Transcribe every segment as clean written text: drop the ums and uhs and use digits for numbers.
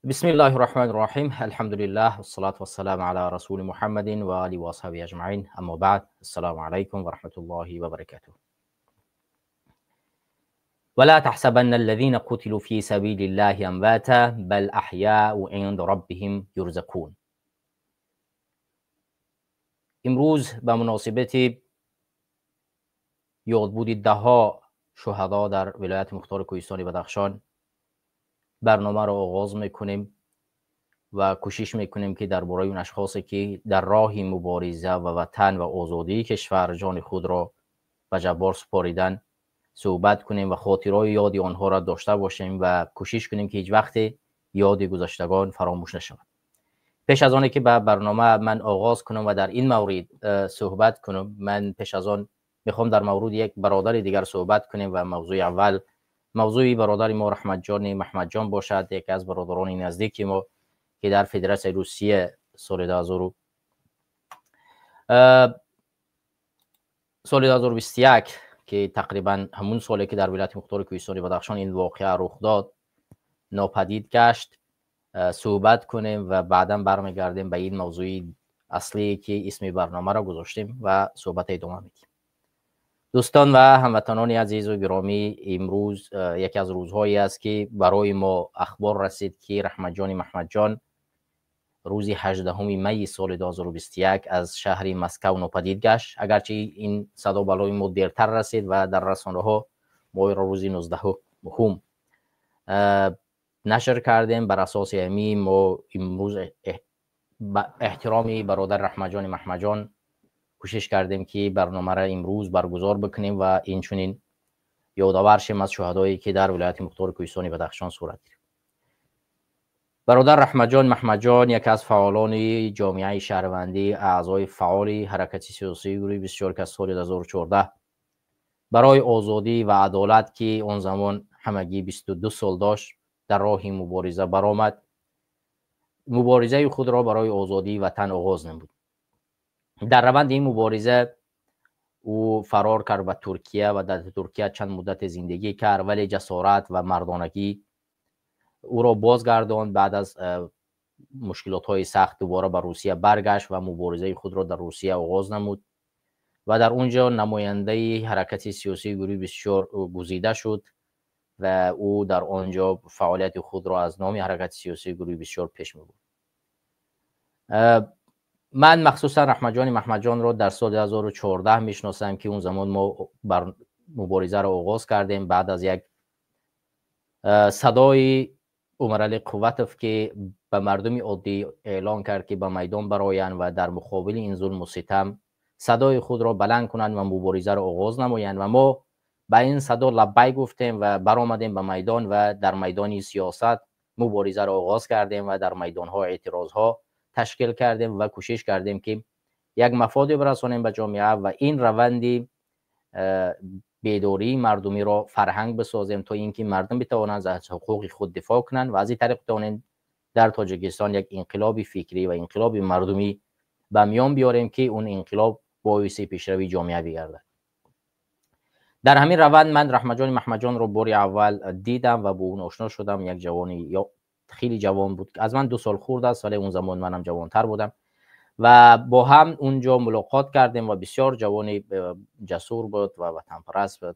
بسم الله الرحمن الرحیم. الحمد لله والصلاة والسلام على رسول محمد و آله و اصحابه اجمعین. اما بعد، السلام علیکم و رحمة الله و برکاته. ولا تحسبن الذين قتلوا في سبيل الله امواتا بل احیاء عند ربهم یرزقون. امروز به مناسبت یادبود دهها شهدا در ولایت مختار کوهستان بدخشان برنامه را آغاز میکنیم و کوشش میکنیم که درباره اون اشخاصی که در راه مبارزه و وطن و آزادی کشور جان خود را به جبار سپاریدن صحبت کنیم و خاطرهای یادی آنها را داشته باشیم و کوشش کنیم که هیچ وقت یاد گذشتگان فراموش نشود. پیش از آنی که به برنامه من آغاز کنم و در این مورد صحبت کنم، من پیش از آن میخوام در مورد یک برادر دیگر صحبت کنیم و موضوع اول موضوع برادر ما رحمت جان محمد جان باشد، یکی از برادران نزدیک ما که در فدراسیون روسیه سال 2021 که تقریبا همون سالی که در ولایت مختار کوهستان بدخشان این واقعه رخ داد ناپدید گشت صحبت کنیم و بعدا برمیگردیم به این موضوع اصلی که اسم برنامه را گذاشتیم و صحبت ادامه میدیم. دوستان و هموطنان عزیز و گرامی، امروز یکی از روزهایی است که برای ما اخبار رسید که رحمت جان محمد جان روز 18 می سال 2021 از شهر مسکو ناپدید گشت. اگرچه این صدا برای ما دیرتر رسید و در رسانه ها ما را روز 19 هم نشر کردیم. بر اساس همی ما امروز احترامی برادر رحمت جان محمد جان کوشش کردیم که برنامه را امروز برگزار بکنیم و اینچنین یادآور شیم از شهدایی که در ولایت مختار کوهستان بدخشان صورت گرفت. برادر رحمت جان محمد جان یکی از فعالان جامعه شهروندی، اعضای فعال حرکت سیاسی گروه 24 که از سال 2014 برای آزادی و عدالت که آن زمان همگی 22 سال داشت در راه مبارزه برآمد، مبارزه خود را برای آزادی وطن آغاز نمود. در روند این مبارزه او فرار کرد به ترکیه و در ترکیه چند مدت زندگی کرد، ولی جسارت و مردانگی او را بازگرداند. بعد از مشکلات های سخت دوباره به روسیه برگشت و مبارزه خود را در روسیه آغاز نمود و در اونجا نماینده حرکت سیاسی گروه 24 گزیده شد و او در آنجا فعالیت خود را از نام حرکت سیاسی گروه 24 پیش می‌برد. من مخصوصا رحمت جان محمد جان را در سال 2014 میشناسم که اون زمان ما بر مبارزه را آغاز کردیم. بعد از یک صدای عمرعلی قوتف که به مردم عادی اعلان کرد که به میدان برآیند و در مقابل این ظلم و ستم صدای خود را بلند کنند و مبارزه را آغاز نمایند و ما به این صدا لبیک گفتیم و برآمدیم به میدان و در میدان سیاست مبارزه را آغاز کردیم و در میدانها اعتراضها تشکیل کردیم و کوشش کردیم که یک مفادی برسانیم به جامعه و این روندی بیداری مردمی را فرهنگ بسازیم تا اینکه مردم بتوانند از حقوق خود دفاع کنند و از این طریق بتوانند در تاجیکستان یک انقلاب فکری و انقلاب مردمی به میان بیاریم که اون انقلاب باعث پیشروی جامعه بگردد. در همین روند من رحمت جان محمد جان رو بار اول دیدم و با اون آشنا شدم. یک جوانی یا خیلی جوان بود، از من 2 سال خورد است، ولی اون زمان منم جوانتر بودم و با هم اونجا ملاقات کردیم و بسیار جوانی جسور بود و وطن پرست بود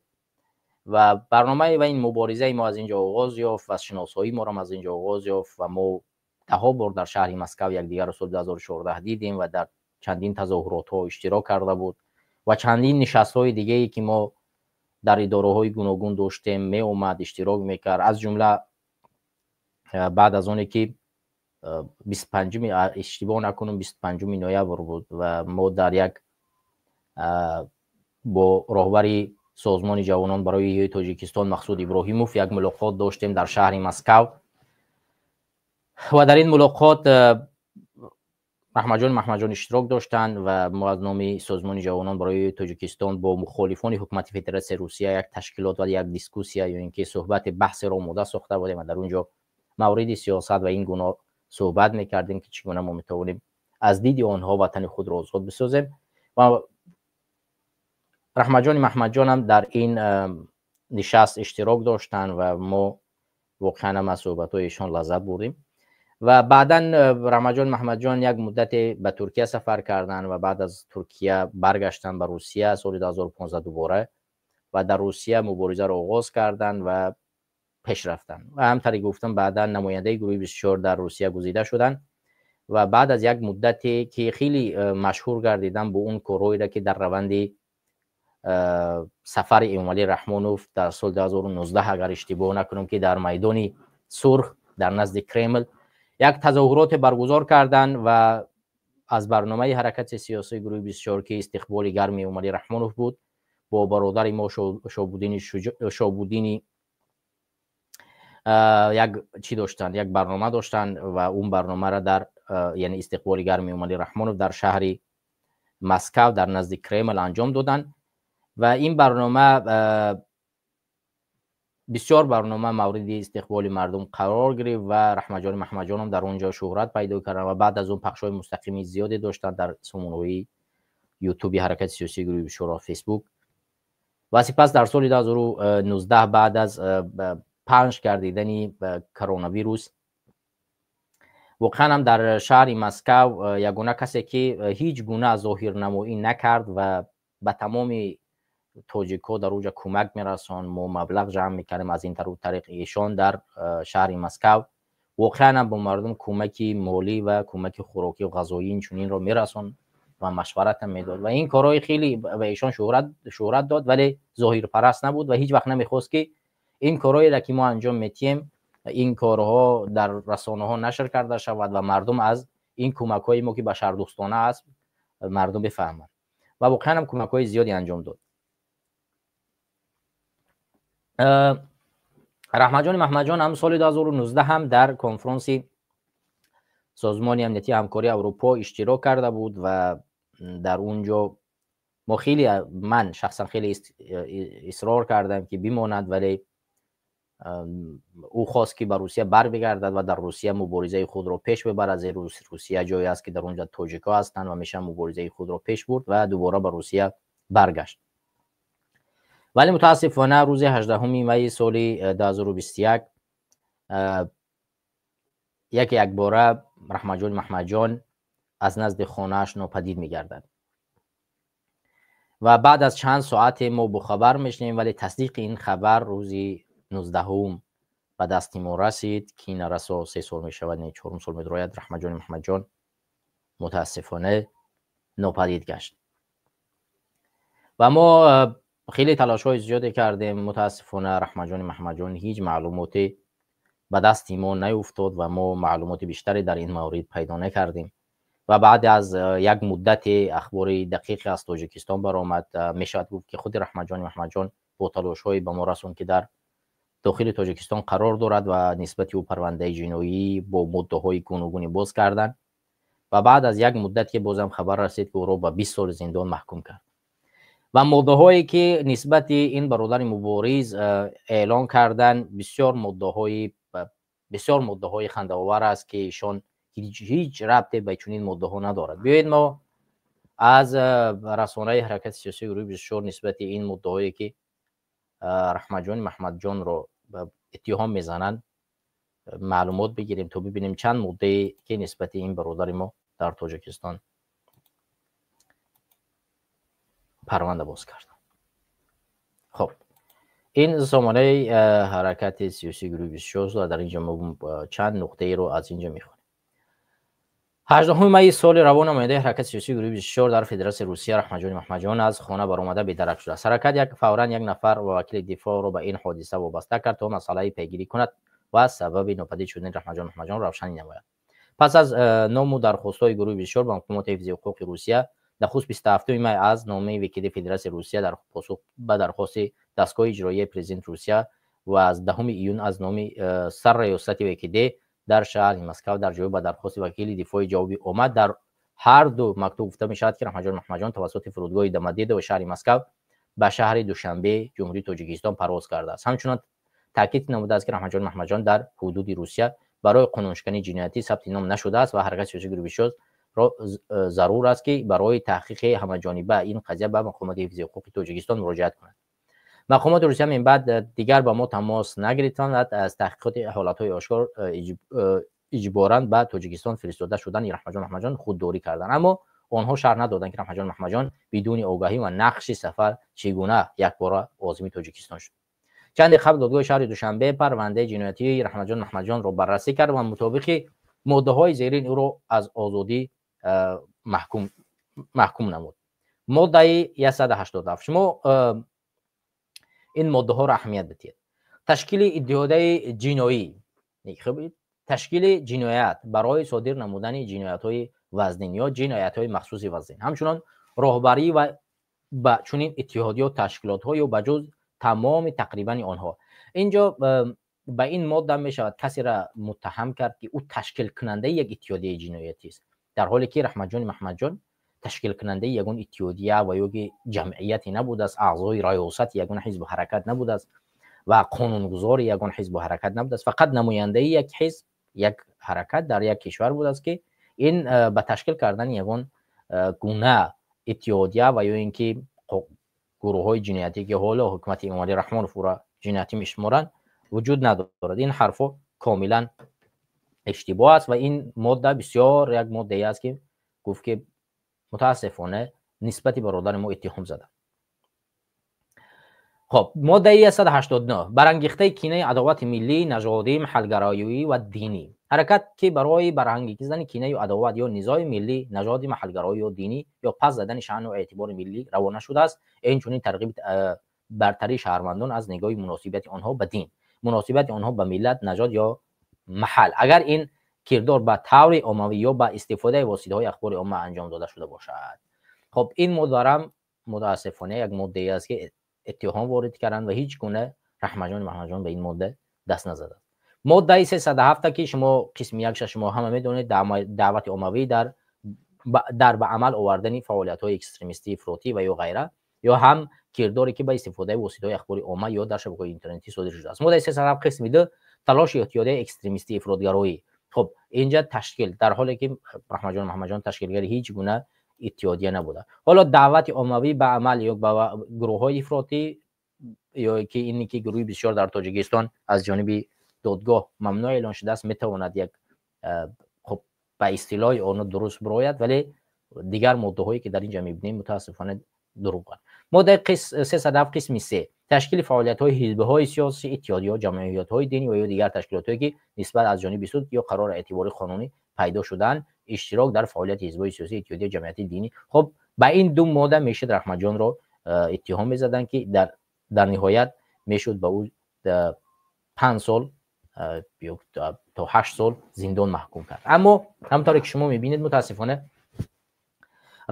و برنامه و این مبارزه ما از اینجا آغاز یافت و شناسایی ما را از اینجا آغاز یافت و ما ده بار در شهر مسکو یکدیگر را سال 2014 دیدیم و در چندین تظاهرات ها اشتراک کرده بود و چندین نشست های دیگه ای که ما در اداره های گوناگون داشتیم می اومد اشتراک میکرد. از جمله بعد از اونی که 25 اشتباه نکنم 25 نوامبر بود و ما در یک با راهبری سازمان جوانان برای تاجیکستان مقصود ابراهیموف یک ملاقات داشتیم در شهر مسکو و در این ملاقات رحمت جان محمد جان اشتراک داشتند و ما از نام سازمان جوانان برای تاجیکستان با مخالفان حکومت فدراسیون روسیه یک تشکیلات و یک دیسکوسیا یا اینکه صحبت بحث را آماده ساخته بودیم و در اونجا مورد سیاست و این گونه صحبت میکردیم که چگونه ما میتوانیم از دید آنها وطن خود را آزاد بسازیم. و رحمت جان محمد جان هم در این نشست اشتراک داشتند و ما واقعا هم از صحبت های ایشان لذت بردیم. و بعدا رحمتجان محمدجان یک مدت به ترکیه سفر کردن و بعد از ترکیه برگشتن به روسیه سال 2015 دوباره و در روسیه مبارزه را آغاز کردن و پیش رفتن و همطوری گفتم بعدا نماینده گروه 24 در روسیه گزیده شدن و بعد از یک مدتی که خیلی مشهور گردیدن با اون کارهایی را که در روند سفر امامعلی رحمانوف در سال 2019 اگر اشتباه نکنم که در میدان سرخ در نزد کرمل یک تظاهرات برگزار کردند و از برنامه حرکت سیاسی گروه 24 که استقبال گرم امامعلی رحمانوف بود با برادر ما شابودینی یک چی داشتند، یک برنامه داشتند و اون برنامه را در یعنی استقبال گرم امامعلی رحمانوف در شهر مسکو در نزد کرمل انجام دادند و این برنامه بسیار برنامه مورد استقبال مردم قرار گرفت و رحمتجان محمدجان هم در اونجا شهرت پیدا کردن و بعد از اون پخش‌های مستقیم زیادی داشتند در سامانه‌های یوتیوب حرکت سیاسی گروه 24 و فیسبوک. و سپس در سال 2019 بعد از پنج گردیدن کرونا ویروس واقعا هم در شهر مسکو یگانه کسی که هیچ گونه ظاهر نمایی نکرد و به تمام تاجیک‌ها در اونجا کمک میرسان، ما مبلغ جمع میکردیم از این طریق ایشان در شهر مسکو واقعا هم با مردم کمک مالی و کمک خوراکی و غذایی این چنین را میرسان و مشورت هم میداد و این کارهای خیلی به ایشان شهرت داد، ولی ظاهر پرست نبود و هیچ وقت نمیخواست که این کارهایی را که ما انجام میتیم این کارها در رسانه ها نشر کرده شود و مردم از این کمک های ما که بشردوستانه است مردم بفهمند و واقعا هم کمک های زیادی انجام داد. رحمتجان محمدجان هم سال 2019 هم در کنفرانس سازمان امنیتی همکاری اروپا اشتراک کرده بود و در اونجا ما خیلی، من شخصا خیلی اصرار کردم که بماند، ولی او خواست که به روسیه بر بگردد و در روسیه مبارزه خود را پیش ببرد. زیرا روسیه جایی است که در اونجا تاجیک‌ها هستند و میشه مبارزه خود را پیش برد و دوباره به روسیه برگشت. ولی متاسفانه روز 18 می سال 2021 یک باره رحمتجان محمدجان از نزد خانه‌اش ناپدید می‌گردد و بعد از چند ساعت ما با خبر میشنیم، ولی تصدیق این خبر روز 19 به دست ما رسید که این رسا 3 سال میشود، نه 4 سال می‌دراید، رحمتجان محمدجان متاسفانه ناپدید گشت و ما خیلی تلاش های زیادی کردیم. متاسفانه رحمتجان محمدجان هیچ معلوماتی به دست ما نیفتاد و ما معلومات بیشتری در این مورد پیدا نکردیم و بعد از یک مدت اخبار دقیق از تاجیکستان برآمد. میشود گفت که خود رحمتجان محمدجان با تلاش های به ما رسوند که در داخل تاجیکستان قرار دارد و نسبت او پرونده جنایی با مدعاهای گوناگونی باز کردند و بعد از یک مدت که بازم خبر رسید که او را به 20 سال زندان محکوم کرد و مدعاهایی که نسبت این برادر مبارز اعلان کردن بسیار مدعاهای خنده‌آور است که ایشان هیچ ربطی به چنین مدعاها ندارد. بیایید ما از رسانه حرکت سیاسی گروه 24 نسبت این مدعاهایی که رحمتجان محمدجان را اتهام میزنند معلومات بگیریم تا ببینیم چند مدعی که نسبت این برادر ما در تاجیکستان پرونده باز کردن. خب این سامانه حرکت سیاسی گروه 24 و در اینجا ما چند نقطه ای رو از اینجا میخوانیم. 18 می سال روان نماینده حرکت سیاسی گروه 24 در فدراسیون روسیه رحمتجان محمدجان از خانه برآمده بی‌درک شده است. حرکت یک فوراً یک نفر و وکیل دفاع را به این حادثه وابسته کرد تا مسئله پیگیری کند و سبب ناپدید شدن رحمتجان محمدجان روشن نماید. پس از نام و درخواست‌های گروه 24 به مقامات حفظ حقوق روسیه، نخست 27 می از نامه وکیل فدراسیون روسیه در پاسخ به درخواست دستگاه اجرایی پرزیدنت روسیه و از 10 ایون از نام سر ریاست وکیل در شهر مسکو در جواب به درخواست وکیل دفاعی جوابی آمد. در هر دو مکتوب گفته می شود که رحمتجان محمدجان توسط فرودگاه دمدید و شهر مسکو به شهر دوشنبه جمهوری تاجیکستان پرواز کرده است. همچنین تاکید نموده است که رحمتجان محمدجان در حدود روسیه برای قانونشکنی جنایتی ثبت نام نشده است و حرکت سیاسی گروه 24 را ضرور است که برای تحقیق همه‌جانبه این قضیه به مقامات حفظ حقوق تاجیکستان مراجعت کند. مقامات روسیه من بعد دیگر با ما تماس نگرفتند و از تحقیقات حالت‌های آشکار иҷборан ба Тоҷикистон фиристода шудани Раҳматҷон Маҳмадҷон худдорӣ карданд. Аммо онҳо шарҳ надоданд, ки Раҳматҷон Маҳмадҷон бидуни огаҳӣ ва нақши сафар чӣ гуна якбора озими Тоҷикистон шуд. Чанде қабл додгоҳи шаҳри Душанбе парвандаи ҷиноятии Раҳматҷон Маҳмадҷонро баррасӣ кард ва мутобиқи моддаҳои зерин ӯро аз озодӣ маҳкум намуд. Моддаи 187. Шумо ин моддаҳоро аҳамият бидиҳед. Ташкили иттиҳодияи ҷиноӣ, ташкили ҷиноят барои содир намудани ҷиноятҳои вазнин ё ҷиноятҳои махсуси вазнин, ҳамчунон роҳбарӣ ва ба чунин иттиҳодиё, ташкилотҳо ё ба ҷуз тамоми тақрибани онҳо. Инҷо ба ин модда мешавад касеро муттаҳам кард, ки ӯ ташкилкунандаи як иттиҳодияи ҷиноятист, дар ҳоле ки Раҳматҷони Маҳмадҷон ташкилкунандаи ягон иттиҳодия ва ё ки ҷамъияте набудааст, аъзои раёсати ягон ҳизбу ҳаракат набудааст ва қонунгузори ягон ҳизбу ҳаракат набудааст. Фақат намояндаи як ҳизб, як ҳаракат дар як кишвар будааст, ки ин ба ташкил кардани ягон гуна иттиҳодия ва ё ин ки гурӯҳҳои ҷиноятӣ, ки ҳоло ҳукумати Эмомалӣ Раҳмонов ӯро ҷиноятӣ мешуморанд, вуҷуд надорад. Ин ҳарфҳо комилан иштибоҳ аст ва ин модда бисёр як моддае аст, ки гуфт, ки мутаассифона нисбати бародари мо иттиҳом зада. Хоб, моддаи 189: барангехтаи кинаи адовати миллӣ, нажодӣ, маҳалгароӣ ва динӣ. Ҳаракат, ки барои барангехтани кинаю адоват ё низои миллӣ, нажодӣ, маҳалгароӣ ё динӣ ё пас задани шаъну эътибори миллӣ равона шудааст, инчунин тарғиби бартарии шаҳрвандон аз нигоҳи муносибати онҳо ба дин, муносибати онҳо ба миллат, нажод ё маҳал, агар ин кирдор ба таври оммавӣ ё ба истифодаи воситаҳои ахбори омма анҷом дода шуда бошад. Хоб, ин моддарам мутаассифона як моддае аст, ки иттиҳом ворид карданд ва ҳеҷ гуна Раҳматҷони Маҳмадҷон ба ин модда даст назадааст. Моддаи 307, ки шумо қисми якша шумо ҳама медонед, даъвати оммавӣ дар ба амал овардани фаъолиятҳои экстремистӣ, ифротӣ ва ё ғайра, ё ҳам кирдоре, ки ба истифодаи воситаҳои ахбори омма ё дар шабакаҳои интернетӣ содир шудааст. Моддаи 307 қисми 2: талоши иттиҳодияи экстремистӣ, ифротгароӣ. Хоб, инҷа ташкил, дар ҳоле ки Раҳматҷон Маҳмадҷон ташкилгари ҳеҷ гуна иттиҳодия набуда. Ҳоло даъвати оммавӣ ба амал ё ба гурӯҳҳои ифротӣ, ё ки ине ки гурӯҳи бисёр дар Тоҷикистон аз ҷониби додгоҳ мамнӯъ эълон шудааст, метавонад як, хоб, ба истилоҳи оно дуруст бирояд, вале дигар моддаҳое, ки дар инҷа мебинем, мутаассифона дурӯғанд. Моддаи 307 қисми 3: ташкили фаъолиятҳои ҳизбҳои сиёсӣ, иттиҳодиё, ҷамъиятҳои динӣ ва ё дигар ташкилотҳое, ки нисбат аз ҷониби суд ё қарори эътибории қонунӣ пайдо шудаанд, иштирок дар фаъолияти ҳизбҳои сиёсӣ, иттиҳодия, ҷамъияти динӣ. Хоб, ба ин ду модда мешуд Раҳматҷонро иттиҳом мезаданд, ки дар ниҳоят мешуд ба ӯ 5 сол то 8 сол зиндон маҳкум кард. Аммо ҳамтавре ки шумо мебинед, мутаассифона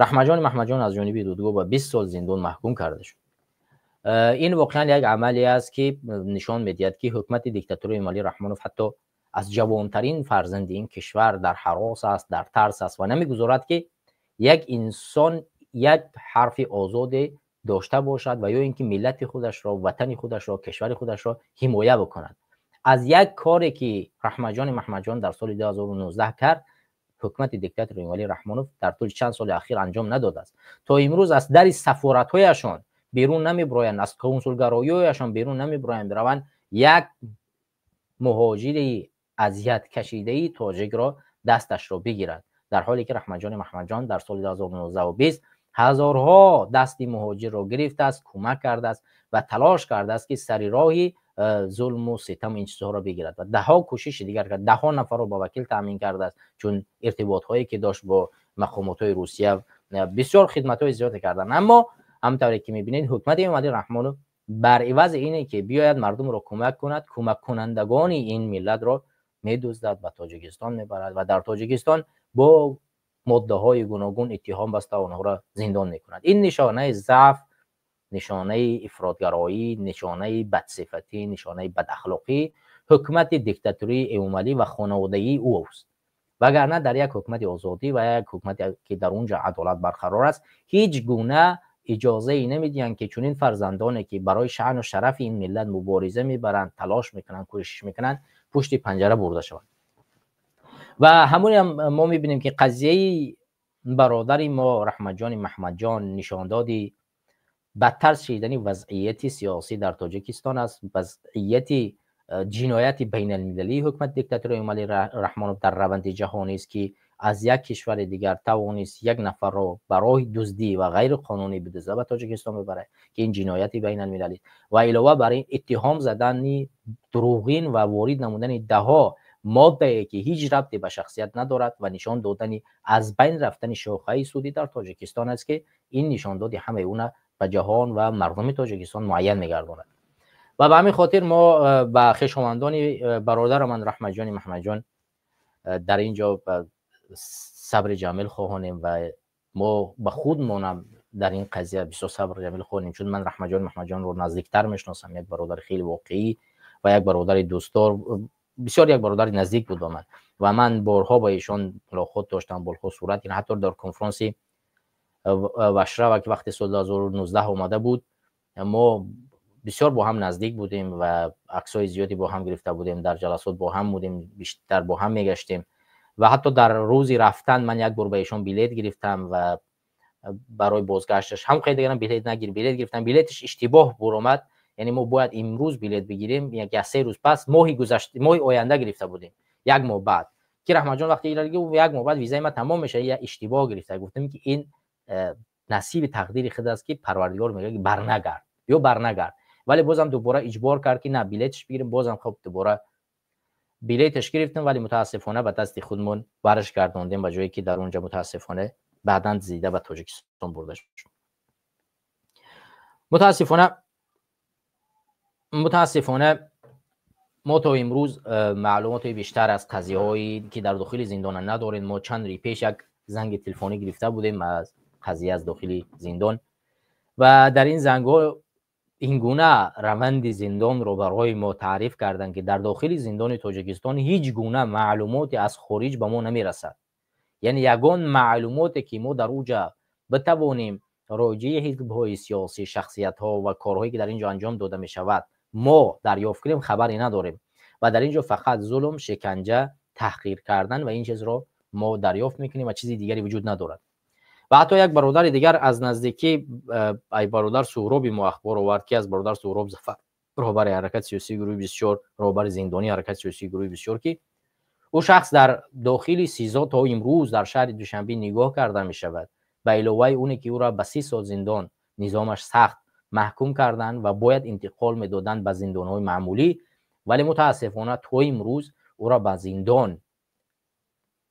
Раҳматҷони Маҳмадҷон аз ҷониби додгоҳ ба 20 сол зиндон маҳкум карда шуд. Ин воқеан як амале аст, ки нишон медиҳад, ки ҳукумати диктатури Эмомалӣ Раҳмонов ҳатто аз ҷавонтарин фарзанди ин кишвар дар ҳарос аст, дар тарс аст ва намегузорад, ки як инсон як ҳарфи озоде дошта бошад ва ё ин ки миллати худашро, ватани худашро, кишвари худашро ҳимоя бикунад. Аз як коре, ки Раҳматҷони Маҳмадҷон дар соли 2019 кард, ҳукумати диктатори Эмомалӣ Раҳмонов дар тӯли чанд соли ахир анҷом надодааст. То имрӯз аз дари сафоратҳояшон берун намебироянд, аз консулгароиҳояшон берун намебироянд, бираванд як муҳоҷири азияткашидаи тоҷикро дасташро бигирад, дар ҳоле ки Раҳматҷони Маҳмадҷон дар соли 2019 ҳазорҳо дасти муҳоҷирро гирифтааст, кӯмак кардааст ва талош кардааст, ки сари роҳи зулму ситаму ин чизҳоро бигирад ва даҳҳо кӯшиши дигар кард, даҳҳо нафарро ба вакил таъмин кардааст, чун иртиботҳое ки дошт бо мақомотҳои Русия, бисёр хидматҳои зиёде карданд. Аммо ҳамтавре ки мебинед, ҳукумати Эмомалӣ Раҳмонов бар ивази ине ки биёяд мардумро кӯмак кунад, кӯмаккунандагони ин миллатро медуздад, ба Тоҷикистон мебарад ва дар Тоҷикистон бо моддаҳои гуногун иттиҳом баста онҳоро зиндон мекунад. Ин нишонаи заъф, нишонаи ифротгароӣ, нишонаи бадсифатӣ, нишонаи бадахлоқӣ ҳукумати диктатурии Эмомалӣ ва хонаводагии ӯст. Вагарна дар як ҳукумати озодӣ ва як ҳукумате, ки дар он ҷо адолат барқарор аст, ҳеҷ гуна иҷозае намедиҳанд, ки чунин фарзандоне, ки барои шаъну шарафи ин миллат мубориза мебаранд, талош мекунанд, кӯшиш мекунанд, пушти панҷара бурда шаванд. Ва ҳамонам мо мебинем, ки қазияи бародари мо Раҳматҷони Маҳмадҷон нишондоди бадтар шидани вазъияти сиёсӣ дар Тоҷикистон аст, вазъияти ҷинояти байналмилалии ҳукумати диктатори Эмомалӣ Раҳмонов дар раванди ҷаҳонӣ аст, ки аз як кишвари дигар тавонист як нафарро ба роҳи дуздӣ ва ғайриқонунӣ бидузда ба Тоҷикистон бибарад, ки ин ҷинояти байналмилалӣ ва илова бар ин иттиҳом задани дурӯғин ва ворид намудани даҳҳо моддае, ки ҳеҷ рабте ба шахсият надорад ва нишон додани аз байн рафтани шохаи судӣ дар Тоҷикистон аст, ки ин нишондоди ҳамаи уна ба ҷаҳон ва мардуми Тоҷикистон муайян мегардонад. Ва ба ҳамин хотир мо ба хешовандони бародарамон Раҳматҷони Маҳмадҷон дар ин ҷо сабри ҷамил хоҳонем ва мо ба худмонам дар ин қазия бисёр сабри ҷамил хоҳонем, чун ман Раҳматҷон Маҳмадҷонро наздиктар мешиносам, як бародари хеле воқеӣ ва як бародари дӯстдор, бисёр як бародари наздик буд ба ман ва ман борҳо ба эшон мулоқот доштам, борҳо сурат гирифтам, ҳатто дар конфронси Варшава, ки вақти соли 2019 омада буд, мо бисёр бо ҳам наздик будем ва аксҳои зиёде бо ҳам гирифта будем, дар ҷаласот бо ҳам будем, бештар бо ҳам мегаштем ва ҳатто дар рӯзи рафтан ман як бор ба эшон билет гирифтам ва барои бозгашташ ҳам хеле дигарам билет нагир, билет гирифтам, билеташ иштибоҳ буромад, яъне мо бояд имрӯз билет бигирем, як се рӯз пас, моҳи гузашта, моҳи оянда гирифта будем, як моҳ баъд, ки Раҳматҷон вақте як моҳ баъд визаи ман тамом мешавад, як иштибоҳ гирифта. Гуфтем, ки ин насиби тақдири худ аст, ки Парвардигор мегӯяд, ки барнагард ё барнагард, вале бозам дубора иҷбор кард, ки на, билетш бигирем. Бозам хоб дубора билеташ гирифтем, вале мутаассифона ба дасти худмон бараш гардондем ба ҷое, ки дар онҷа мутаассифона баъдан зида ба Тоҷикистон бурда шуд. Мутаассифона мо то имрӯз маълумоти бештар аз қазияҳое, ки дар дохили зиндона, надорем. Мо чанд рӯи пеш як занги телефонӣ гирифта будем аз қазия аз дохили зиндон ва дар ин зангҳо ин гуна раванди зиндонро барои мо таъриф карданд, ки дар дохили зиндони Тоҷикистон ҳеҷ гуна маълумоте аз хориҷ ба мо намерасад, яъне ягон маълумоте, ки мо дар уҷа битавонем роҷеи ҳизбҳои сиёсӣ, шахсиятҳо ва корҳое, ки дар ин ҷо анҷом дода мешавад, мо дарёфт кунем, хабаре надорем ва дар ин ҷо фақат зулм, шиканҷа, таҳқир кардан ва ин чизро мо дарёфт мекунем ва чизи дигаре вуҷуд надорад. Ва ҳатто як бародари дигар аз наздикӣ, ай бародар Суҳроби мо ахбор овард, ки аз бародар Суҳроб Зафар, роҳбари ҳаракати сиёсии гурӯҳи 24, роҳбари зиндонии ҳаракати сиёсии гурӯҳи 24, ки ӯ шахс дар дохили СИЗО то имрӯз дар шаҳри Душанбе нигоҳ карда мешавад. Ба иловаи оне ки ӯро ба 30 сол зиндон низомаш сахт маҳкум карданд ва бояд интиқол медоданд ба зиндонҳои маъмулӣ, вале мутаассифона то имрӯз ӯро ба зиндон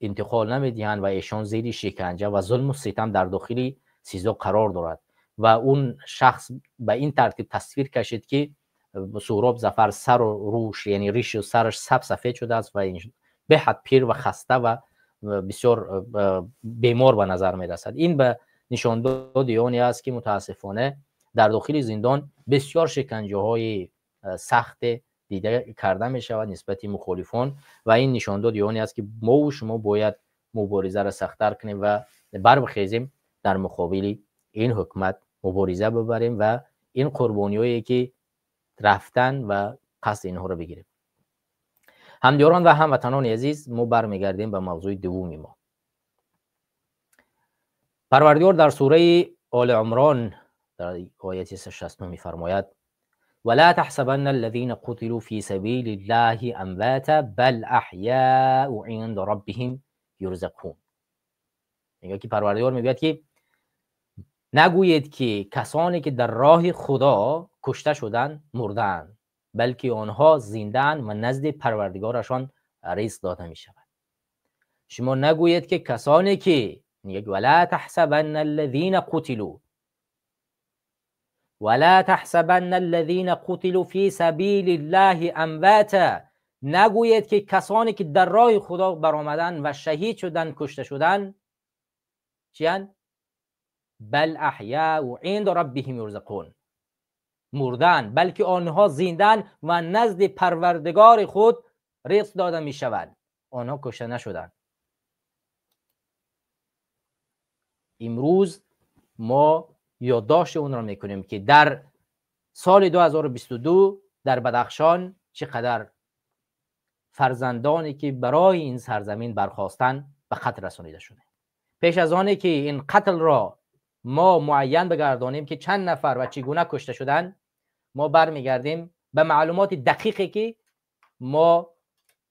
интиқол намедиҳанд ва эшон зери шиканҷа ва зулму ситам дар дохили СИЗО қарор дорад. Ва он шахс ба ин тартиб тасвир кашид, ки Суҳроб Зафар сару рӯш, яъне ришу сараш саб сафед шудааст ва беҳад пир ва хаста ва бисёр бемор ба назар мерасад. Ин ба нишондоди оне аст, ки мутаассифона дар дохили зиндон бисёр шиканҷаҳои сахте дида карда мешавад нисбати мухолифон ва ин нишондоди оне аст, ки мову шумо бояд муборизаро сахттар кунем ва барбихезем, дар муқобили ин ҳукумат мубориза бибарем ва ин қурбониҳое, ки рафтан, ва қасди инҳоро бигирем. Ҳамдиёрон ва ҳамватанони азиз, мо бармегардем ба мавзӯи дуввуми мо. Парвардигор дар сураи Оли Умрон дар ояти 69 мефармояд: ولا تحسبن الذين قتلوا في سبيل الله أمواتا بل أحياء عند ربهم يرزقون. میگه که پروردگار میگوید که نگویید که کسانی که در راه خدا کشته شدن مردن، بلکه آنها زندن و نزد پروردگارشان رزق داده می شود. شما نگویید که کسانی که میگه ولا تحسبن الذين قتلوا، ولا تحسبن الذين قتلوا في سبيل الله امواتا، نگویید که کسانی که در راه خدا برآمدن و شهید شدن، کشته شدن، چیان؟ بل احیاء عند ربهم یرزقون، مردن، بلکه آنها زیندن و نزد پروردگار خود رزق داده می شوند. آنها کشته نشدند. امروز ما یادداشت اون را میکنیم که در سال 2022 در بدخشان چقدر فرزندانی که برای این سرزمین برخواستن به قتل رسانیده شده. پیش از آنی که این قتل را ما معین بگردانیم که چند نفر و چگونه کشته شدن، ما برمیگردیم به معلومات دقیقی که ما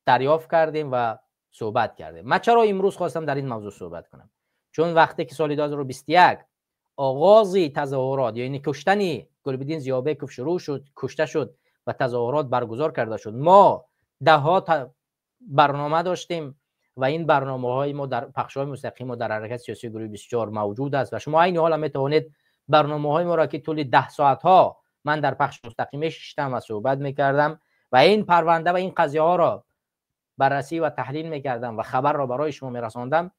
دریافت کردیم و صحبت کردیم. من چرا امروز خواستم در این موضوع صحبت کنم؟ چون وقتی که سال 2021 آغاز تظاهرات، یعنی کشتن گلبدین زیابکوف شروع شد، کشته شد و تظاهرات برگزار کرده شد، ما ده ها برنامه داشتیم و این برنامه های ما در پخش های مستقیم و در حرکت سیاسی گروه 24 موجود است و شما عین حال میتوانید برنامه های ما را که طول 10 ساعت ها من در پخش مستقیم ششتم و صحبت میکردم و این پرونده و این قضیه ها را بررسی و تحلیل میکردم و خبر را برای شما میرساندم.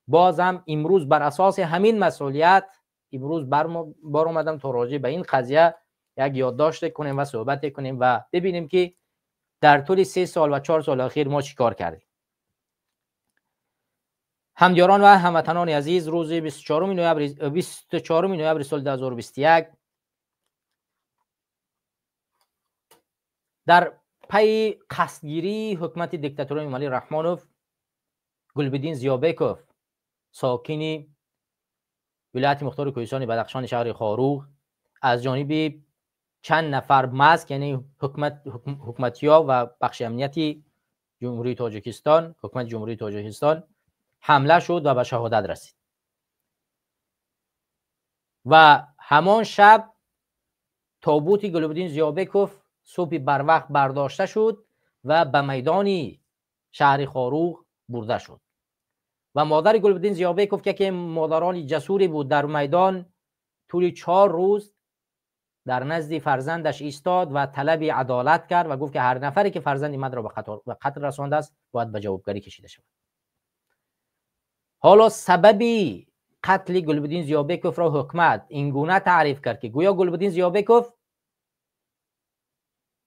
بازم امروز بر اساس همین مسئولیت امروز بار اومدم تا راجع به این قضیه یک یادداشت کنیم و صحبت کنیم و ببینیم که در طول 3 سال و 4 سال اخیر ما چیکار کردیم. همدیاران و هموطنان عزیز، روز 24 نوامبر سال 2021 در پی قصدگیری حکومت دیکتاتوری امامعلی رحمانوف، گلبدین زیابکوف ساکن ولایت مختار کوهستان بدخشان شهر خاروغ از جانب چند نفر مسک، یعنی حکومتیا و بخش امنیتی جمهوری تاجیکستان، حکومت جمهوری تاجیکستان حمله شد و به شهادت رسید. و همان شب تابوت گلبدین زیابکوف صبح بر وقت برداشته شد و به میدان شهر خاروغ برده شد. و مادر گلبدین زیابکوف که مادران جسوری بود، در میدان طول 4 روز در نزد فرزندش ایستاد و طلب عدالت کرد و گفت که هر نفری که فرزند من را به قتل رسانده است باید به جوابگری کشیده شود. حالا سبب قتل گلبدین زیابکوف را حکومت اینگونه تعریف کرد که گویا گلبدین زیابکوف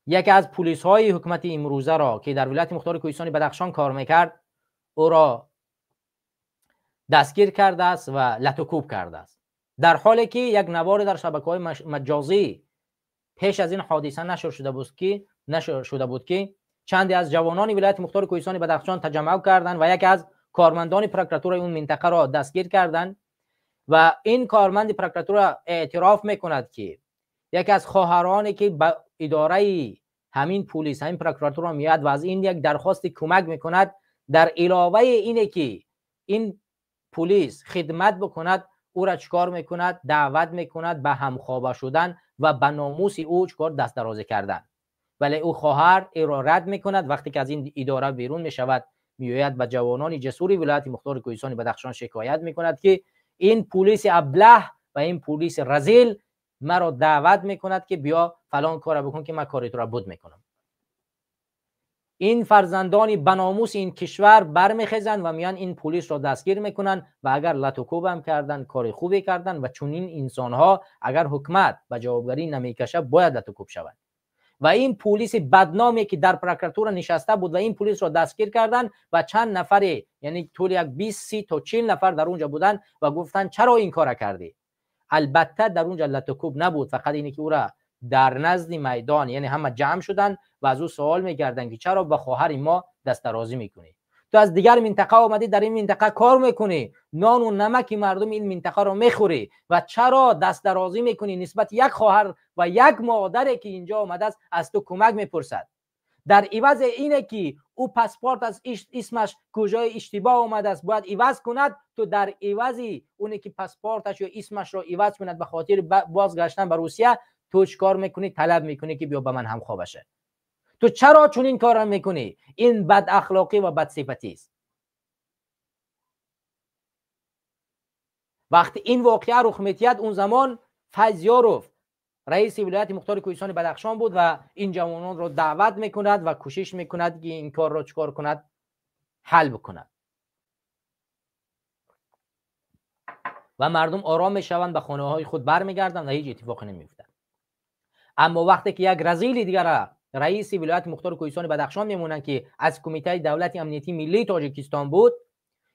یکی از پلیس های حکومت امروزه را که در ولایت مختار کوهستان بدخشان کار میکرد او را دستگیر کرده است و لت و کوب کرده است، در حالی که یک نوار در شبکه‌های مجازی پیش از این حادثه نشر شده بود که چندی از جوانان ولایت مختار کوهستان بدخشان تجمع کردند و یکی از کارمندان پرکراتور اون منطقه را دستگیر کردند و این کارمند پرکراتور اعتراف میکند که یکی از خواهرانی که به اداره همین پلیس همین پرکراتور میاد و از این یک درخواست کمک میکند، در علاوه اینه که این پلیس خدمت بکند او را چکار میکند؟ دعوت میکند به همخوابه شدن و به ناموس او چکار؟ دست درازی کردن. ولی او خواهر ای را رد میکند. وقتی که از این اداره بیرون میشود میآید به جوانان جسور ولایت مختار کوهستان بدخشان شکایت میکند که این پلیس ابله و این پلیس رذیل مرا دعوت میکند که بیا فلان کار بکن که من کاری تو را بود میکنم. این فرزندان بناموس این کشور برمیخیزند و میان این پلیس را دستگیر میکنن و اگر لت و کوب هم کردن کار خوبی کردن و چنین انسانها اگر حکومت به جوابگری نمیکشه باید لت و کوب شوند. و این پلیس بدنامی که در پرکراتور نشسته بود و این پلیس را دستگیر کردن و چند نفری، یعنی طول یک 20 30 تا 40 نفر در اونجا بودن و گفتن چرا این کار کردی؟ البته در اونجا لت و کوب نبود، فقط اینی که او را در نزد میدان، یعنی همه جمع شدن و از او سوال میکردن که چرا به خواهر ما دست درازی میکنی؟ تو از دیگر منطقه آمدی در این منطقه کار میکنی، نان و نمک مردم این منطقه رو میخوری و چرا دست درازی میکنی نسبت یک خواهر و یک مادری که اینجا آمده است از تو کمک میپرسد؟ در عوض اینه که او پاسپورت از اسمش کجای اشتباه آمده است باید عوض کند، تو در عوض اونی که پاسپورتش یا اسمش رو عوض کند به خاطر بازگشتن به روسیه تو چیکار میکنی؟ طلب میکنی که بیا به من همخوابه شه. تو چرا چنین کار میکنی؟ این بد اخلاقی و بد صفتی است. وقتی این واقعه رخ می‌دهد اون زمان فیض یاروف رئیس ولایت مختار کوهستان بدخشان بود و این جوانان را دعوت میکند و کوشش میکند که این کار را چکار کند؟ حل بکند. و مردم آرام میشوند، به خانه های خود برمیگردند و هیچ اتفاقی نمیافتد. اما وقتی که یک رذیل دیگر رئیس ولایت مختار کوهستان بدخشان میمونند که از کمیته دولت امنیتی ملی تاجیکستان بود،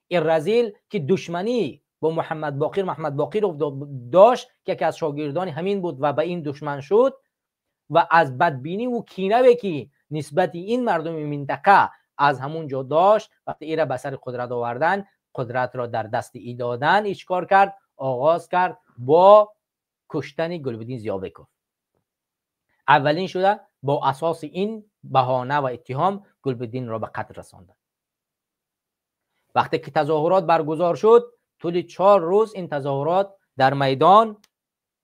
این رذیل که دشمنی با محمد باقر داشت که یکی از شاگردان همین بود و به این دشمن شد و از بدبینی و کینه که نسبت این مردم منطقه از همون جا داشت، وقتی ای را به سر قدرت آوردن، قدرت را در دست ای دادن، ای چیکار کرد؟ آغاز کرد با کشتن گلبدین زیابکوف. اولین شده با اساس این بهانه و اتهام گلبدین را به قتل رساندند. وقتی که تظاهرات برگزار شد، طول 4 روز این تظاهرات در میدان،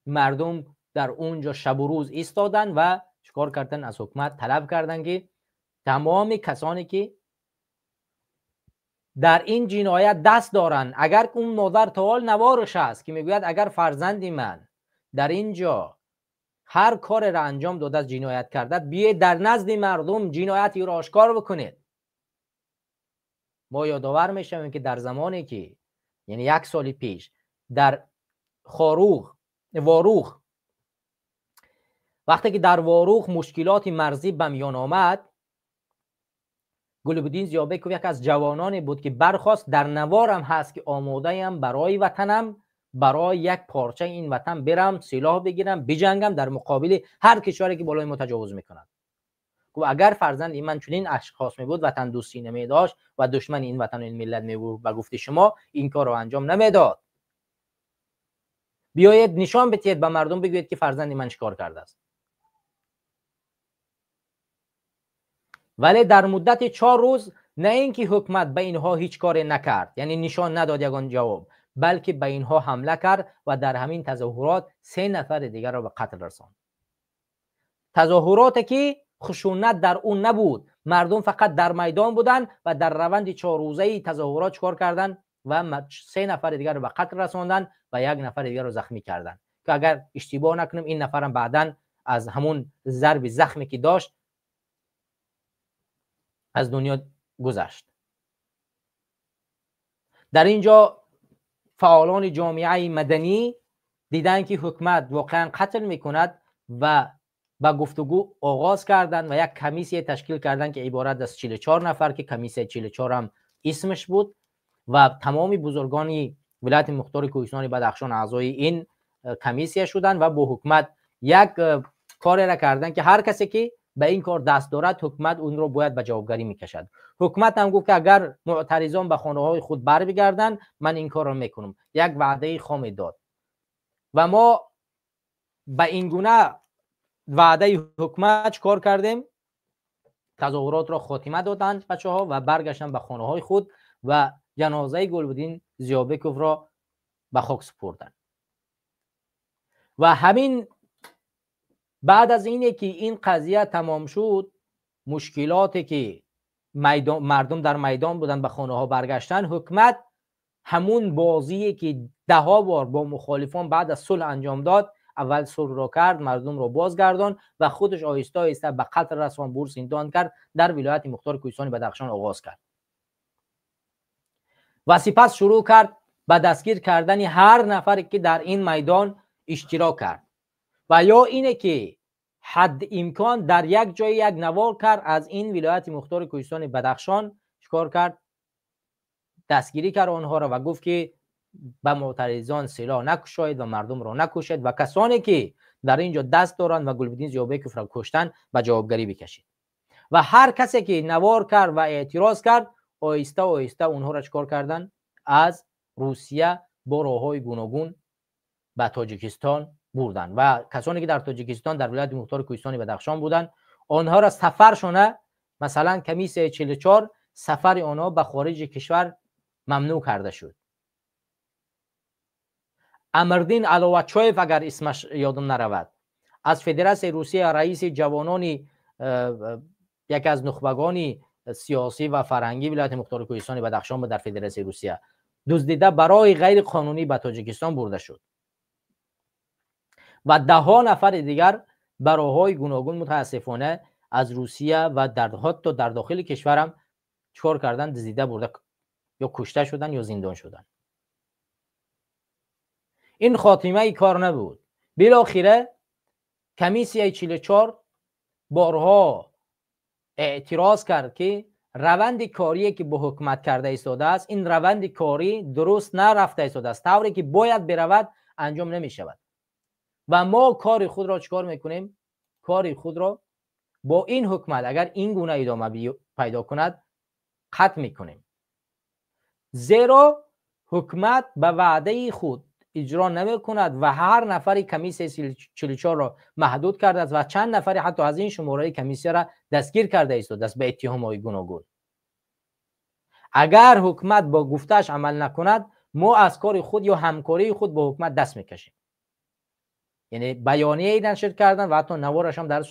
مردم در اونجا شب و روز ایستادن و چیکار کردن؟ از حکومت طلب کردن که تمام کسانی که در این جنایت دست دارند، اگر اون مادر تا حال نوارش است که میگوید اگر فرزند من در اینجا هر کار را انجام داده است، جنایت کرده، بیاید در نزد مردم جنایتی را آشکار بکنید. ما یادآور میشویم که در زمانی که، یعنی 1 سال پیش، در واروخ، وقتی که در واروخ مشکلات مرزی به میان آمد، گلبدین زیابکوف یک از جوانانی بود که برخواست، در نوارم هست که آماده ام برای وطنم، برای یک پارچه این وطن برم سلاح بگیرم بجنگم در مقابل هر کشوری که بالای ما تجاوز میکند. گفت اگر فرزند من چنین اشخاص می بود، وطن دوستی نمی داشت و دشمن این وطن و این ملت می بود، به گفته شما این کار رو انجام نمیداد. بیایید نشان بدهید به مردم، بگویید که فرزند من چیکار کرده است. ولی در مدت 4 روز نه اینکه حکومت به اینها هیچ کاری نکرد، یعنی نشان نداد یگان جواب، بلکه به اینها حمله کرد و در همین تظاهرات 3 نفر دیگر را به قتل رساند. تظاهرات که خشونت در اون نبود، مردم فقط در میدان بودند و در روند 4 روزه تظاهرات چکار کردند و 3 نفر دیگر را به قتل رساندند و 1 نفر دیگر را زخمی کردند که اگر اشتباه نکنم این نفرم بعداً از همون ضرب زخمی که داشت از دنیا گذشت. در اینجا فعالان جامعه مدنی دیدن که حکومت واقعا قتل میکند و با گفتگو آغاز کردند و یک کمیسیه تشکیل کردند که عبارت از 44 نفر که کمیسیه 44 هم اسمش بود و تمام بزرگان ولایت مختار کوهستان بدخشان اعضای این کمیسیه شدند و با حکومت یک کاری را کردند که هر کسی که به این کار دست دارد حکومت اون رو باید به جوابگری میکشد. حکومت هم گفت که اگر معترضان به خانه های خود بر بگردن من این کار رو میکنم. یک وعده خام داد و ما به این گونه وعده حکومت کار کردیم، تظاهرات را خاتمه دادند بچه ها و برگشتن به خانه های خود و جنازه گلبدین زیابکوف را به خاک سپردند. و همین بعد از اینه که این قضیه تمام شد، مشکلاتی که مردم در میدان بودن به خانه ها برگشتن، حکومت همون بازیه که 10 بار با مخالفان بعد از صلح انجام داد، اول صلح را کرد، مردم را بازگردان و خودش آهسته آهسته به قتل رسان، بور زندان کرد، در ولایت مختار کوهستان بدخشان آغاز کرد و سپس شروع کرد به دستگیر کردن هر نفری که در این میدان اشتراک کرد و یا اینه که حد امکان در یک جای یک نوار کرد از این ولایت مختار کوهستان بدخشان چیکار کرد؟ دستگیری کرد آنها را و گفت که به معترضان سلاح نکشید و مردم را نکشید و کسانی که در اینجا دست دارند و گلبدین زیابکوف را کشتن به جوابگری بکشید. و هر کسی که نوار کرد و اعتراض کرد آهسته آهسته اونها را چیکار کردن؟ از روسیه با راه‌های گوناگون به تاجیکستان بردن و کسانی که در تاجیکستان در ولایت مختار کوهستان بدخشان بودند آنها را سفرشونه، مثلا کمیسه 44 سفر آنها به خارج کشور ممنوع کرده شد. امردین علاوچویف اگر اسمش یادم نرود از فدراسیون روسیه، رئیس جوانان، یکی از نخبگان سیاسی و فرهنگی ولایت مختار کوهستان بدخشان در فدراسیون روسیه، دزدیده برای غیر قانونی به تاجیکستان برده شد و 10 نفر دیگر به راه‌های گوناگون متاسفانه از روسیه و در حتی در داخل کشورم چکار کردن؟ دزدیده برده یا کشته شدن یا زندان شدن. این خاتمه ای کار نبود. بالاخره کمیسیه 44 بارها اعتراض کرد که روند کاری که به حکومت کرده ایستاده است، این روند کاری درست نرفته ایستاده است، طوری که باید برود انجام نمی شود و ما کار خود را چکار میکنیم؟ کار خود را با این حکومت اگر این گونه ادامه پیدا کند قطع میکنیم، زیرا حکومت به وعده خود иҷро намекунад ва ҳар нафари комиссияи 44 ро маҳдуд кардааст ва чанд нафари ҳатто аз ин шумораи комиссияро дастгир карда истодааст ба иттиҳомҳои гуногун. Агар ҳукумат бо гуфтааш амал накунад, мо аз кори худ ё ҳамкории худ бо ҳукумат даст мекашем. Яъне баёнияе нашр карданд ва ҳатто навораш ҳам дар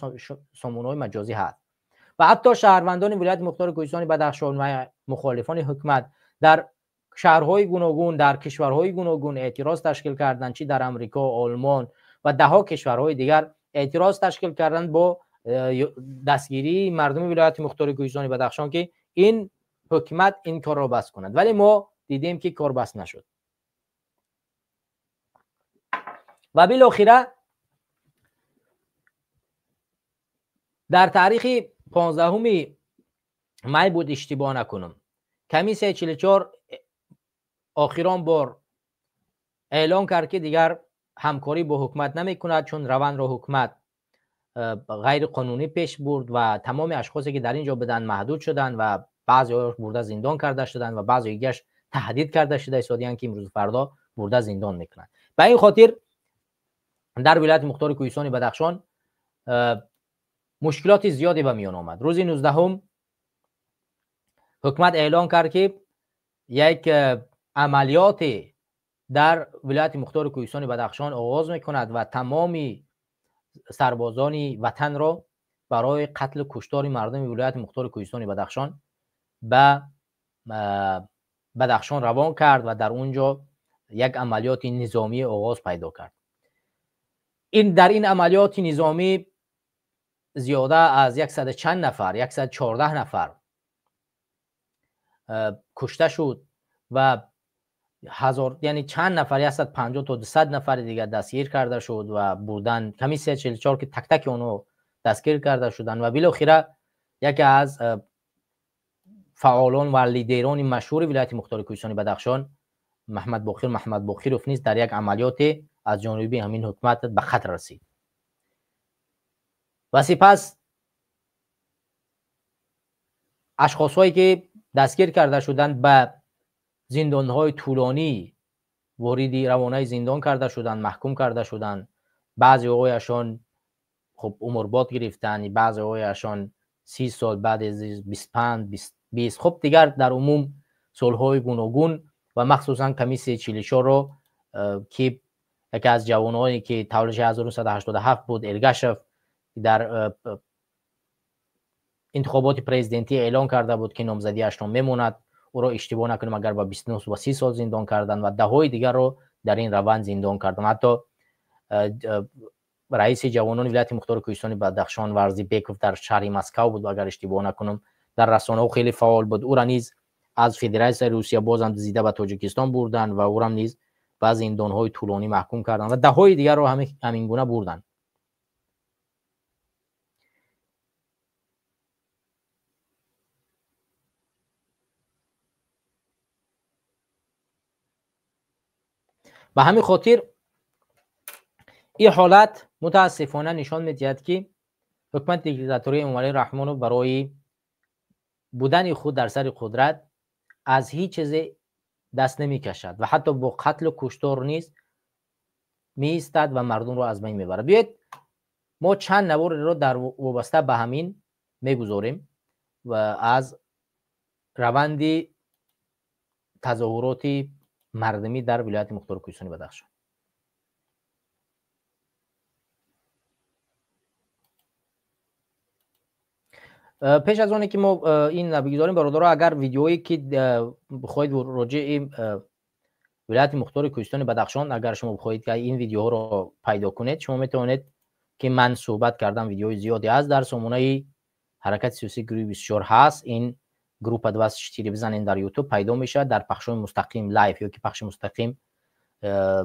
сомонаҳои маҷозӣ ҳаст. Ва ҳатто шаҳрвандони вилояти мухтори кӯҳистони Бадахшон ва мухолифони ҳукумат дар шаҳрҳои гуногун, дар кишварҳои гуногун эътироз ташкил карданд, чӣ дар Амрико, Олмон ва даҳҳо кишварҳои дигар эътироз ташкил карданд бо дастгирии мардуми вилояти мухтори кӯҳистони Бадахшон, ки ин ҳукумат ин корро бас кунад. Вале мо дидем, ки кор бас нашуд. Ва билохира дар таърихи 15 май буд, иштибоҳ накунам, комиссияи 44 охирон бор эълон кард, ки дигар ҳамкорӣ бо ҳукумат намекунад, чун равандро ҳукумат ғайриқонунӣ пеш бурд ва тамоми ашхосе, ки дар ин ҷо буданд, маҳдуд шуданд ва баъзеҳояш бурда зиндон карда шуданд ва баъзе дигараш таҳдид карда шуда истодиянд, ки имрӯзу фардо бурда зиндон мекунанд. Ба ин хотир дар вилояти мухтори кӯҳистони Бадахшон мушкилоти зиёде ба миён омад. Рӯзи 19 ҳукумат эълон кард, ки як амалиёте дар вилояти мухтори кӯҳистони Бадахшон оғоз мекунад ва тамоми сарбозони ватанро барои қатлу куштори мардуми вилояти мухтори кӯҳистони Бадахшон ба Бадахшон равон кард ва дар он ҷо як амалиёти низомӣ оғоз пайдо кард. Дар ин амалиёти низомӣ зиёда аз 100 чанд нафар, 114 нафар кушта шуд ва ҳазор, яъне чанд нафар, 150 то 200 нафари дигар дастгир карда шуд ва бурдан комиссия 44, ки так-таки онҳо дастгир карда шуданд. Ва билохира яке аз фаъолон ва лидерони машҳури вилояти мухтори кӯҳистони Бадахшон, Маҳмадбоқир Маҳмадбоқиров низ дар як амалиёте аз ҷониби ҳамин ҳукумат ба қатл расид. Ва сипас ашхосҳое, ки дастгир карда шуданд, ба зиндонҳои тӯлонӣ вориди равонаи зиндон карда шуданд, маҳкум карда шуданд. Баъзеҳояшон хуб умрбод гирифтанд, баъзеҳояшон 30 сол, баъд аз 25, 20, хуб дигар дар умум солҳои гуногун. Ва махсусан комиссияи 44-ро, ки яке аз ҷавононе, ки таваллуди 1987 буд, Эргашев, дар интихоботи президентӣ эълон карда буд, ки номзадиашро мемонад, ӯро иштибоҳ накунем агар ба 29 ва 30 сол зиндон карданд ва даҳҳои дигарро дар ин раванд зиндон карданд. Ҳатто раиси ҷавонони вилояти мухтори кӯҳистони Бадахшон Варзибеков дар шаҳри Москав буд, агар иштибоҳ накунам, дар расонаҳо хеле фаъол буд. Ӯра низ аз Федератсияи Русия бозам зида ба Тоҷикистон бурданд ва ӯрам низ ба зиндонҳои тӯлонӣ маҳкум карданд ва даҳҳои дигарро ҳамин гуна бурданд. Ба ҳамин хотир ин ҳолат мутаассифона нишон медиҳад, ки ҳукумати диктатории Эмомалӣ Раҳмонов барои будани худ дар сари қудрат аз ҳеҷ чизе даст намекашад ва ҳатто бо қатлу куштор низ меистад ва мардумро аз байн мебарад. Биёед мо чанд наворро дар вобаста ба ҳамин мегузорем ва аз раванди тазоҳуроти мардумӣ дар вилояти мухтори кӯҳистони Бадахшон. Пеш аз оне ки мо ин бигузорем, бародаро, агар видеое ки бихоҳед роҷеи вилояти мухтори кӯҳистони Бадахшон, агар шумо бихоҳед ки ин видеоҳоро пайдо кунед, шумо метавонед, ки ман суҳбат кардам, видеои зиёде ҳаст дар сомонаи ҳаракати сиёсии гурӯҳи 24 ҳаст. Ин группа 24 бизанед дар YouTube, пайдо мешавад дар пахшҳои мустақим live ё ки пахши мустақим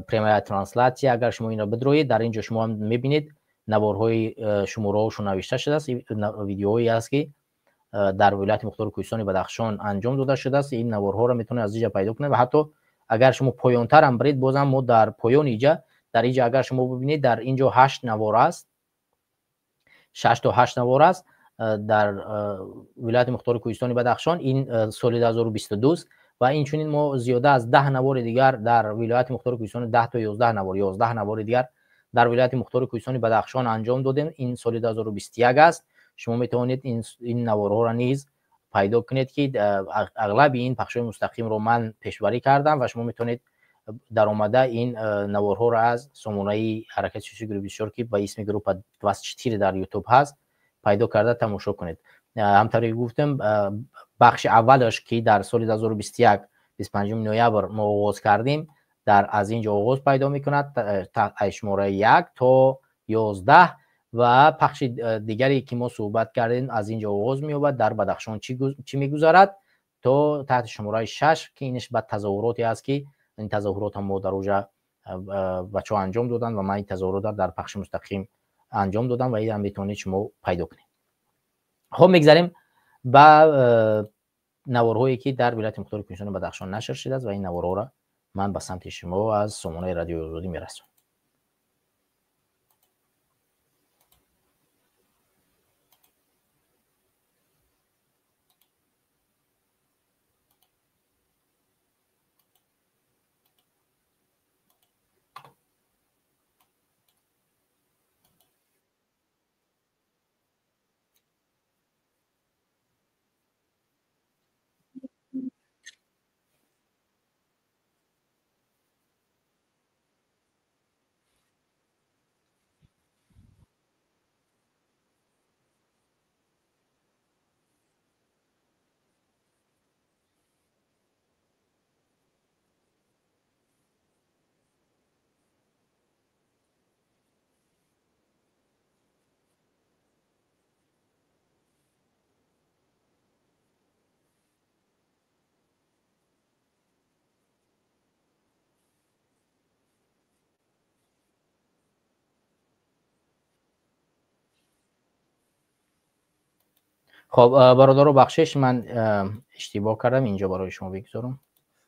прямая трансляция. Агар шумо инро бидроед, дар ин ҷо шумо ҳам мебинед наворҳои шумораҳошон навишта шудааст, видеоҳое ҳаст, ки дар вилояти мухтори кӯҳистони Бадахшон анҷом дода шудааст. Ин наворҳоро метавонед аз инҷа пайдо кунед ва ҳатто агар шумо поёнтар ҳам биред, бозам мо дар поёни иҷа, дар инҷа агар шумо бибинед, дар инҷо 8 навор аст, 6 то 8 навор аст дар вилояти мухтори кӯҳистони Бадахшон. Ин соли 2022. Ва инчунин мо зиёда аз 10 навори дигар дар вилояти Мухтори Кӯҳистони 10 то 11 навор, 11 навори дигар дар вилояти Мухтори Кӯҳистони Бадахшон анҷом додем. Ин соли 2021 аст. Шумо метавонед ин наворҳоро низ пайдо кунед, ки ағлаби ин пахшҳои мустақимро ман пешбарӣ кардам ва шумо метавонед даромада ин наворҳоро аз сомонаи ҳаракати сиёсии гурӯҳи 24, ки ба исми группа 24 дар YouTube ҳаст, пайдо карда тамошо кунед. Ҳамтавре ки гуфтам, бахши аввалаш, ки дар соли 2021 25 ноябр мо оғоз кардем, дар аз ин ҷо оғоз пайдо мекунад аз шумораи 1 то 11 ва пахши дигаре ки мо суҳбат кардем аз ин ҷо оғоз меёбад дар Бадахшон чӣ мегузарад то таҳти шумораи 6, ки инаш ба тазоҳуроте аст, ки ин тазоҳурот ҳам мо дар оҷа бачаҳо анҷом доданд ва ман ин тазоҳуротро дар пахши мустақим анҷом додам ва инам метавонед шумо пайдо кунед. Хоб, мегзарем ба наворҳое, ки дар вилояти Мухтори Кӯҳистони Бадахшон нашр шудааст ва ин наворҳоро ман ба самти шумо аз сомонаи Радиои Озодӣ мерасонам. Хоб, бародаро, бахшиш, ман иштибоҳ кардам, инҷо барои шумо бигзорам.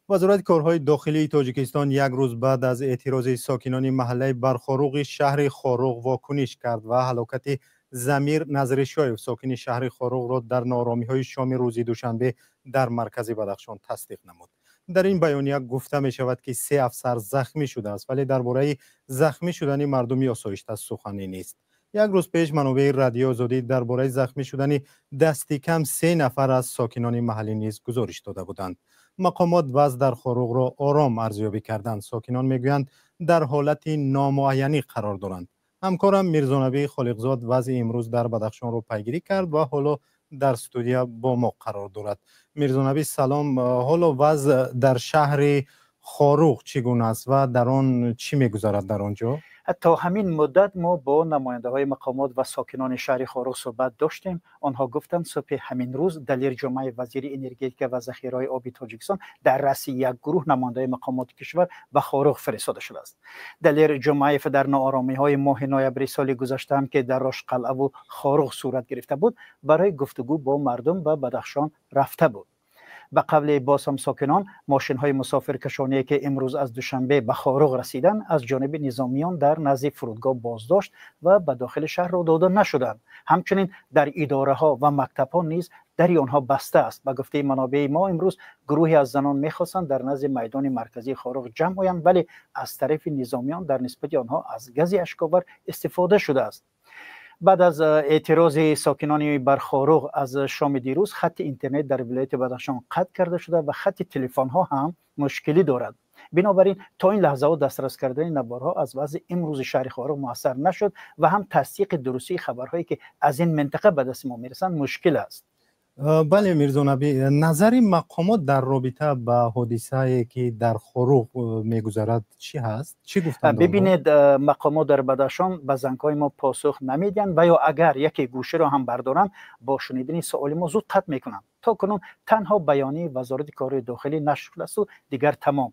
Вазорати корҳои дохилии Тоҷикистон як рӯз баъд аз эътирози сокинони маҳаллаи Бархоруғи шаҳри Хоруғ вокуниш кард ва ҳалокати Замир Назришоев, сокини шаҳри Хоруғро дар нооромиҳои шоми рӯзи душанбе дар маркази Бадахшон тасдиқ намуд. Дар ин баёния гуфта мешавад, ки 3 афсар захмӣ шудааст, вале дар бораи захмӣ шудани мардуми осоишта сухане нест. Як рӯз пеш манобеи Радиои Озодӣ дар бораи захмӣ шудани дасти кам 3 нафар аз сокинони маҳаллӣ низ гузориш дода буданд. Мақомот вазъ дар Хоруғро ором арзёбӣ карданд. Сокинон мегӯянд, дар ҳолати номуайянӣ қарор доранд. Ҳамкорам Мирзонабӣ Холиқзод вазъи имрӯз дар Бадахшонро пайгирӣ кард ва ҳоло дар студия бо мо қарор дорад. Мирзонабӣ, салом. Ҳоло вазъ дар шаҳри Хоруғ чӣ гуна аст ва дар он чӣ мегузарад дар он ҷо? То ҳамин муддат мо бо намояндаҳои мақомот ва сокинони шаҳри Хоруғ суҳбат доштем. Онҳо гуфтанд, субҳи ҳамин рӯз Далер Ҷумаев, вазири энергетика ва захираҳои оби Тоҷикистон, дар раъси як гурӯҳ намояндаҳои мақомоти кишвар ба Хоруғ фиристода шудааст. Далер Ҷумаев дар нооромиҳои моҳи ноябри соли гузашта ҳам, ки дар Рошқалъаву Хоруғ сурат гирифта буд, барои гуфтугӯ бо мардум ба Бадахшон рафта буд. Ба қавли боз ҳам сокинон, мошинҳои мусофиркашоние, ки имрӯз аз Душанбе ба Хоруғ расиданд, аз ҷониби низомиён дар назди фурудгоҳ боздошт ва ба дохили шаҳр роҳ дода нашуданд. Ҳамчунин дар идораҳо ва мактабҳо низ дари онҳо баста аст. Ба гуфтаи манобеи мо, имрӯз гурӯҳе аз занон мехостанд дар назди майдони марказии Хоруғ ҷамъ оянд, вале аз тарафи низомиён дар нисбати онҳо аз гази ашковар истифода шудааст. Баъд аз эътирози сокинони Бархоруғ аз шоми дирӯз, хатти интернет дар вилояти Бадахшон қатъ карда шуда ва хатти телефонҳо ҳам мушкилӣ дорад. Бинобар ин то ин лаҳзаҳо дастрас кардани наворҳо аз вазъи имрӯзи шаҳри Хоруғ муассар нашуд ва ҳам тасдиқи дурустии хабарҳое, ки аз ин минтақа ба дасти мо мерасанд, мушкил аст. Бале, Мирзонабӣ, назари мақомот дар робита ба ҳодисае, ки дар Хоруғ мегузарад, чӣ ҳаст? Чӣ гуфтанд? Бибинед, мақомот дар Бадахшон ба зангҳои мо посух намедиҳанд ва ё агар яке гӯширо ҳам бардоранд, бо шунидани суоли мо зуд қатъ мекунанд. То кунун танҳо баёнияи Вазорати корҳои дохилӣ нашр шудааст, дигар тамом.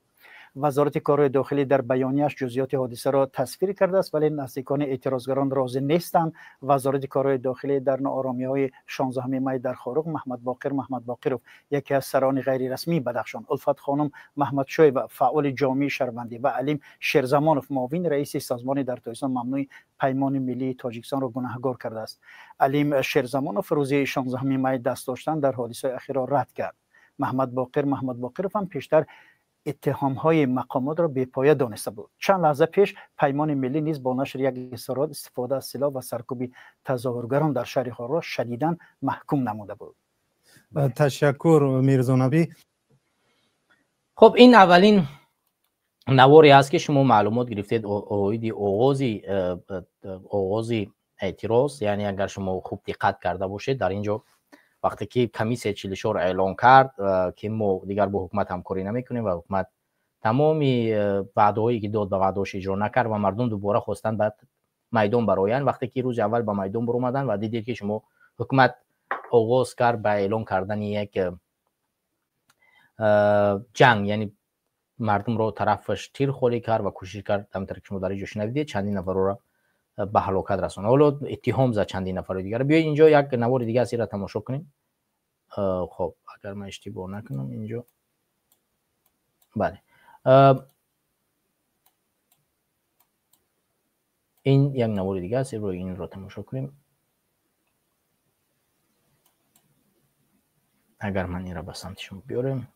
Вазорати корҳои дохилӣ дар баёнияш ҷузъиёти ҳодисаро тасвир кардааст, вале наздикони эътирозгарон розӣ нестанд. Вазорати корҳои дохилӣ дар нооромиҳои 16 май дар Хоруғ Маҳмадбоқир Маҳмадбоқиров, яке аз сарони ғайрирасмии Бадахшон, Улфат хонум Маҳмадшоева, фаъоли ҷомеаи шаҳрвандӣ, ва Алим Шерзамонов, муовини раиси созмони дар Тоҷикистон мамнӯи Паймони миллии Тоҷикистонро гунаҳгор кардааст. Алим Шерзамонов рӯзи 16 май даст доштан дар ҳодисаи ахирро рад кард. Муҳаммадбоқир Муҳаммадбоқиров ҳам пештар иттиҳомҳои мақомотро бепоя дониста буд. Чанд лаҳза пеш Паймони Миллӣ низ бо нашри як изҳорот истифода аз силоҳ ва саркӯби тазоҳургарон дар шаҳри Хоруғро шадидан маҳкум намуда буд. Ташаккур, Мирзонабӣ. Хуб, ин аввалин наворе аст, ки шумо маълумот гирифтед оиди оғози эътироз. Яъне агар шумо хуб диққат карда бошед, дар ин ҷо вақте ки комиссияи 44 эълон кард, ки мо дигар бо ҳукумат ҳамкорӣ намекунем ва ҳукумат тамоми ваъдаҳое ки дод, ба ваъдаҳош иҷро накард ва мардум дубора хостанд ба майдон бароянд. Вақте ки рӯзи аввал ба майдон баромаданд ва дидед, ки шумо ҳукумат оғоз кард ба эълон кардани як ҷанг, яъне мардумро тарафаш тир холӣ кард ва кӯшиш кард, ҳаминтавр ки шумо дар инҷо шунавидед, чандин нафарро ба ҳалокат расонд. Ҳоло иттиҳом зад чандин нафари дигар. Биёед, инҷо як навори дига аст, инро тамошо кунем. Хоб, агар ман иштибоҳ накунам, инҷо, бале, ин як навори дига аст, инро тамошо кунем. Агар ман инро ба самти шумо биёрем.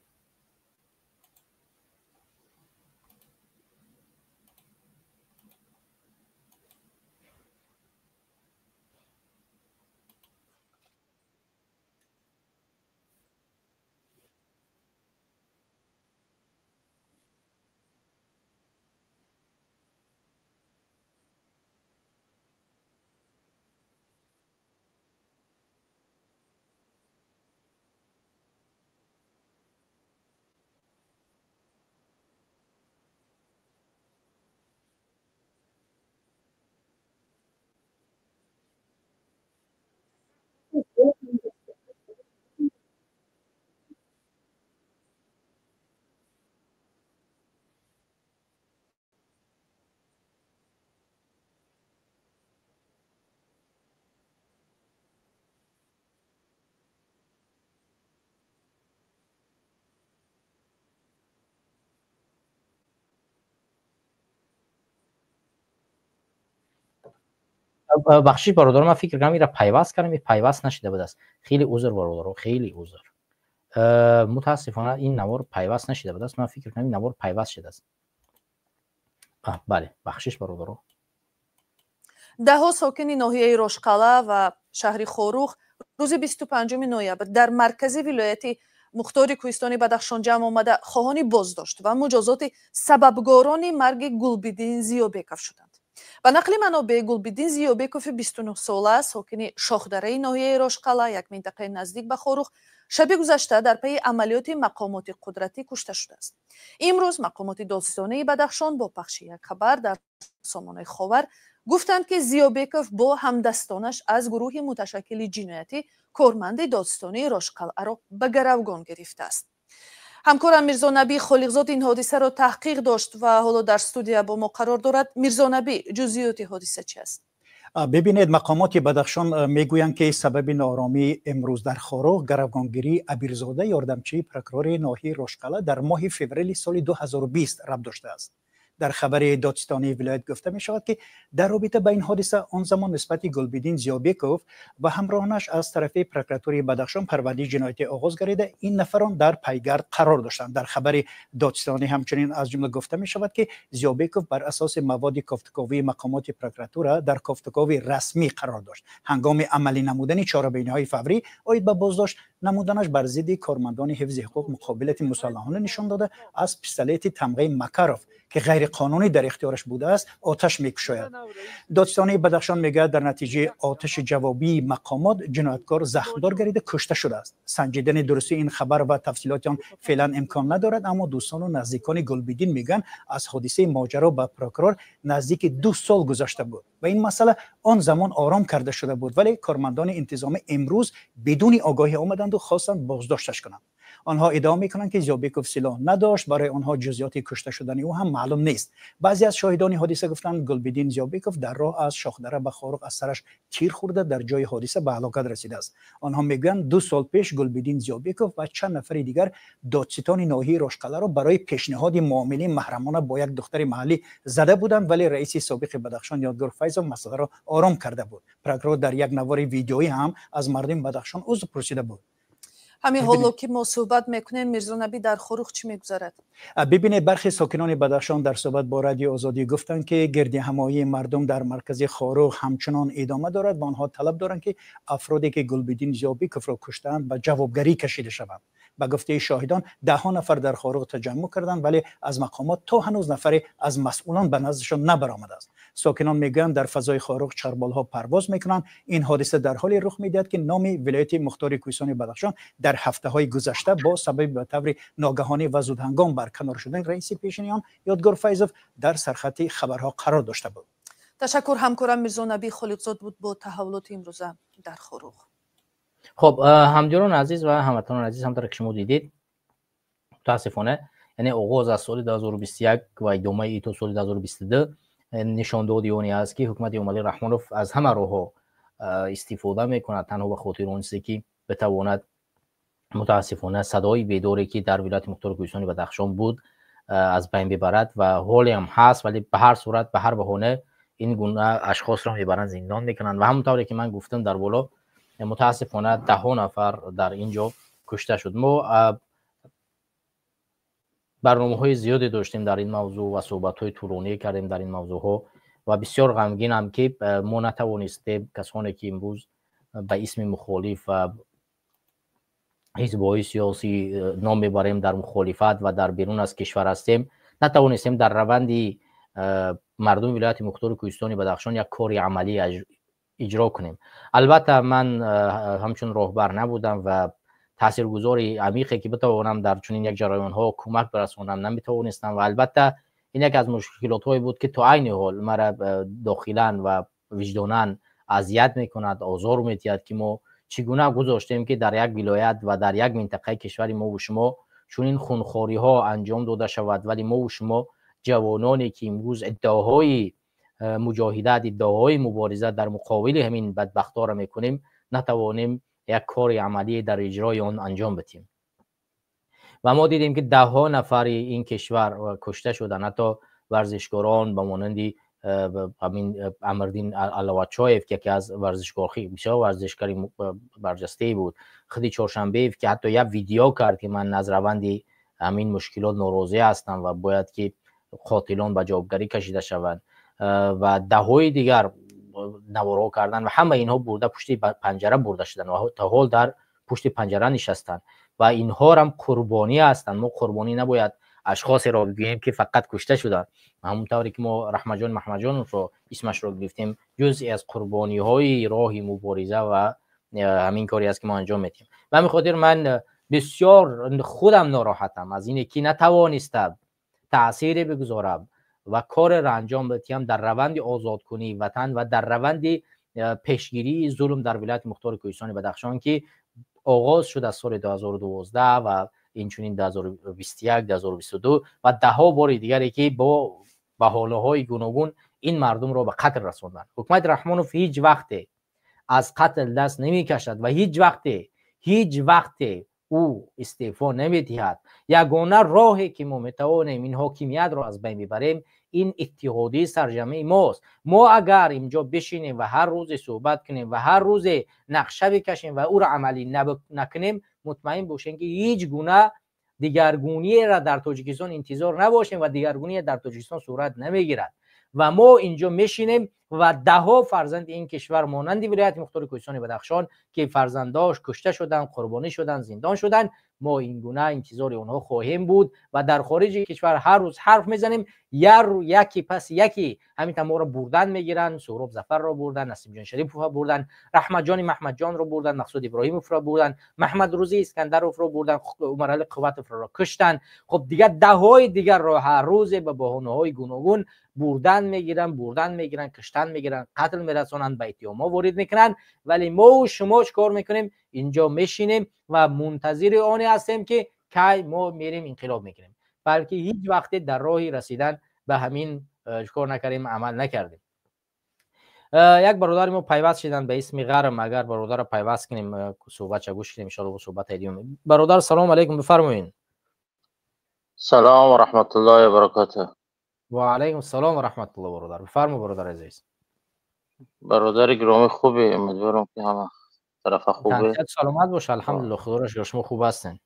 Бахшиш, бародаро, ман фикр кардам, инро пайваст кардам, ин пайваст нашида будааст. Хеле узр, бародаро, хеле узр. Мутаассифона, ин навор пайваст нашида будааст. Ман фикр кардам, ин навор пайваст шудааст. Бале, бахшиш, бародаро. Даҳҳо сокини ноҳияи Рошқалъа ва шаҳри Хоруғ рӯзи 25 ноябр дар маркази вилояти Мухтори Кӯҳистони Бадахшон ҷамъ омада, хоҳони боздошт ва муҷозоти сабабгорони марги Гулбиддин Зиёбеков шуданд. Ба нақли манобеъ, Гулбиддин Зиёбекови 29-сола, сокини Шохдараи ноҳияи Рошқалъа, як минтақаи наздик ба Хоруғ, шаби гузашта дар пайи амалиёти мақомоти қудратӣ кушта шудааст. Имрӯз мақомоти додситонии Бадахшон бо пахши як хабар дар сомонаи Ховар гуфтанд, ки Зиёбеков бо ҳамдастонаш аз гурӯҳи муташаккили ҷиноятӣ корманди додситонии Рошқалъаро ба гаравгон гирифтааст. Ҳамкорам Мирзонабӣ Холиқзод ин ҳодисаро таҳқиқ дошт ва ҳоло дар студия бо мо қарор дорад. Мирзонабӣ, ҷузъиёти ҳодиса чи аст? Бибинед, мақомоти Бадахшон мегӯянд, ки сабаби нооромии имрӯз дар Хоруғ гаравгонгирии Абирзода, ёрдамчии прокурори ноҳияи Рошқалъа, дар моҳи феврали соли 2020 рабт доштааст. Дар хабари додситонии вилоят гуфта мешавад, ки дар робита ба ин ҳодиса он замон нисбати Гулбиддин Зиёбеков ва ҳамроҳонаш аз тарафи прокуратураи Бадахшон парвандаи ҷиноятӣ оғоз гардида, ин нафарон дар пайгард қарор доштанд. Дар хабари додситонӣ ҳамчунин аз ҷумла гуфта мешавад, ки Зиёбеков бар асоси маводи кофтуковии мақомоти прокуратура дар кофтукови расмӣ қарор дошт. Ҳангоми амалӣ намудани чорабиниҳои фаврӣ оид ба боздошт намуданаш бар зидди кормандони ҳифзи ҳуқуқ муқобилати мусаллаҳона нишон дода, аз пистолети тамғаи Макаров, ки ғайриқонунӣ дар ихтиёраш будааст, оташ мекушояд. Додситонии Бадахшон мегӯяд, дар натиҷаи оташи ҷавобии мақомот ҷинояткор захмдор гардида, кушта шудааст. Санҷидани дурустии ин хабар ва тафсилоти он феълан имкон надорад, аммо дӯстону наздикони Гулбиддин мегӯянд, аз ҳодисаи моҷаро ба прокурор наздики 2 сол гузашта буд ва ин масъала он замон ором карда шуда буд, вале кормандони интизомӣ имрӯз бидуни огоҳӣ омаданду хостанд боздошташ кунанд. Онҳо иддао мекунанд, ки Зиёбеков силоҳ надошт. Барои онҳо ҷузъиёти кушта шудани ӯ ҳам маълум нест. Баъзе аз шоҳидони ҳодиса гуфтанд, Гулбиддин Зиёбеков дар роҳ аз Шохдара ба Хоруғ аз сараш тир хӯрда, дар ҷои ҳодиса ба ҳалокат расидааст. Онҳо мегӯянд, 2 сол пеш Гулбиддин Зиёбеков ва чанд нафари дигар додситони ноҳияи Рошқалъаро барои пешниҳоди муомилаи маҳрамона бо як духтари маҳаллӣ зада буданд, вале раиси собиқи Бадахшон Ёдгор Файзов масъаларо ором карда буд. Прокурор дар як навори видеоӣ ҳам аз мардуми Бадахшон узр пурсида буд. Ҳамин ҳоло ки мо суҳбат мекунем, Мирзо Набӣ, дар Хоруғ чӣ мегузарад? Бибинед, бархе сокинони Бадахшон дар суҳбат бо Радиои Озодӣ гуфтанд, ки гирдиҳамоии мардум дар маркази Хоруғ ҳамчунон идома дорад ва онҳо талаб доранд, ки афроде ки Гулбиддин Зиёбековро куштаанд, ба ҷавобгарӣ кашида шаванд. Ба гуфтаи шоҳидон, даҳҳо нафар дар Хоруғ таҷаммуъ карданд, вале аз мақомот то ҳанӯз нафаре аз масъулон ба наздашон набаромадааст. Сокинон мегӯянд, дар фазои Хоруғ чарболҳо парвоз мекунанд. Ин ҳодиса дар ҳоле рух медиҳад, ки номи вилояти мухтори Кӯҳистони Бадахшон дар ҳафтаҳои гузашта бо сабаби ба таври ногаҳонӣ ва зудҳангом барканор шудани раиси пешини он, Ёдгор Файзов, дар сархати хабарҳо қарор дошта буд. Ташаккур, ҳамкорам Мирзо Набӣ Холиқзод буд бо таҳаввулоти имрӯза дар Хоруғ. Хоб, ҳамдиёрони азиз ва ҳамватанони азиз, ҳамтаре ки шумо дидед, мутаассифона, яъне оғоз аз соли 2021 ва идомаи то соли 2022 нишондоди оне аст, ки ҳукумати Эмомалӣ Раҳмонов аз ҳама роҳҳо истифода мекунад танҳо ба хотири он чизе ки битавонад, мутаассифона, садои бедоре, ки дар вилояти мухтори Кӯҳистони Бадахшон буд, аз байн бибарад ва ҳолеам ҳаст. Вале ба ҳар сурат, ба ҳар баҳона ин гуна ашхосро мебаранд, зиндон мекунанд ва ҳамон тавре ки ман гуфтам дар боло, мутаассифона, даҳҳо нафар дар ин ҷо кушта шуд. Мо барномаҳои зиёде доштем дар ин мавзӯъ ва суҳбатҳои тӯлонӣ кардем дар ин мавзӯъҳо ва бисёр ғамгинам, ки мо натавонистем, касоне ки имрӯз ба исми мухолиф ва ҳизбҳои сиёсӣ ном мебарем, дар мухолифат ва дар берун аз кишвар ҳастем, натавонистем дар раванди мардуми вилояти мухтори Кӯҳистони Бадахшон як кори амалӣ иҷро кунем. Албатта, ман ҳамчун роҳбар набудам ва таъсиргузори амиқе, ки битавонам дар чунин як ҷараёнҳо кӯмак бирасонам, наметавонистам ва албатта ин яке аз мушкилотҳое буд, ки то айни ҳол мара дохилан ва виҷдонан азият мекунад, озор медиҳад, ки мо чӣ гуна гузоштем, ки дар як вилоят ва дар як минтақаи кишвари мову шумо чунин хунхориҳо анҷом дода шавад. Вале мову шумо, ҷавононе ки имрӯз иддаоҳои муҷоҳидат, иддаоҳои мубориза дар муқобили ҳамин бадбахтҳоро мекунем, натавонем як кори амалӣ дар иҷрои он анҷом бидиҳем. Ва мо дидем, ки даҳҳо нафари ин кишвар кушта шуданд, ҳатто варзишкорон ба монанди ҳамин Амрдин Алавачоев, ки яке аз варзишкор, бисёр варзишгари барҷастае буд, худи Чоршанбеев, ки ҳатто як видео кард, ки ман аз раванди ҳамин мушкилот норозӣ ҳастам ва бояд ки қотилон ба ҷавобгарӣ кашида шаванд, ва даҳҳои дигар наворҳо карданд ва ҳама инҳо бурда пушти панҷара бурда шуданд ва то ҳол дар пушти панҷара нишастанд ва инҳорам қурбонӣ ҳастанд. Мо қурбонӣ набояд ашхосеро бигӯем, ки фақат кушта шуданд. Ҳамон тавре ки мо Раҳматҷон Маҳмадҷоновро исмашро гирифтем, ҷузъе аз қурбониҳои роҳи мубориза ва ҳамин коре аст, ки мо анҷом медиҳем. Ба ҳамин хотир ман бисёр худам нороҳатам аз ине, ки натавонистам таъсире бигузорам ва кореро анҷом бидиҳам дар раванди озодкунии ватан ва дар раванди пешгирии зулм дар вилояти мухтори Кӯҳистони Бадахшон, ки оғоз шуд аз соли 2012 ва инчунин 2021, 2022 ва даҳҳо бори дигаре, ки бо баҳонаҳои гуногун ин мардумро ба қатл расонданд. Ҳукумати Раҳмонов ҳеҷ вақте аз қатл даст намекашад ва ҳеҷ вақте ӯ истеъфо намедиҳад. Ягона роҳе, ки мо метавонем ин ҳокимиятро аз байн бибарем, ин иттиҳодии сарҷамъии мост. Мо агар инҷо бишинем ва ҳар рӯзе суҳбат кунем ва ҳар рӯзе нақша бикашем ва ӯро амалӣ накунем, мутмаин бошем, ки ҳеҷ гуна дигаргуниеро дар Тоҷикистон интизор набошем ва дигаргуние дар Тоҷикистон сурат намегирад. Ва мо инҷо мешинем ва даҳҳо фарзанди ин кишвар, монанди вилояти мухтори Кӯҳистони Бадахшон, ки фарзандош кушта шуданд, қурбонӣ шуданд, зиндон шуданд, мо ин гуна интизори онҳо хоҳем буд ва дар хориҷи кишвар ҳар рӯз ҳарф мезанем, яки пас яки ҳамин моро бурдан мегиранд. Суҳроб Зафарро бурдан, Насимҷон Шариповро бурдан, Раҳматҷони Маҳмадҷонро бурдан, Мақсуд Иброҳимовро бурдан, Маҳмадрӯзӣ Искандаровро бурдан, Умарали Қувватовро куштанд. Хуб, дигар даҳҳои дигарро ҳар рӯзе ба баҳонаҳои гуногун бурдан мегиранд, бурдан мегиранд, куштан мегиранд, қатл мерасонанд, ба иттиҳомҳо ворид мекунанд. Вале мову шумо чӣ кор мекунем? Инҷо мешинем ва мунтазири оне ҳастем, ки кай мо мерем, инқилоб мекунем, балки ҳеҷ вақте дар роҳи расидан ба ҳамин кор накардем, амал накардем. Як бародари мо пайваст шиданд ба исми Ғарм. Агар бародарро пайваст кунем, суҳбатша гӯш кунем, иншоалло бо суҳбат идома. Бародар, салому алайкум, бифармоед. Салом ва раҳматуллоҳи ва баракатуҳ. Ва алайкум салом ва раҳматуллоҳ, бародар, бифармо, бародари азиз. Бародари гиромӣ, хубе? Умедворам, ки ҳама طرف خوبه؟ سلامت باشه، الحمدلله، خدا را شکر. شما خوب هستین؟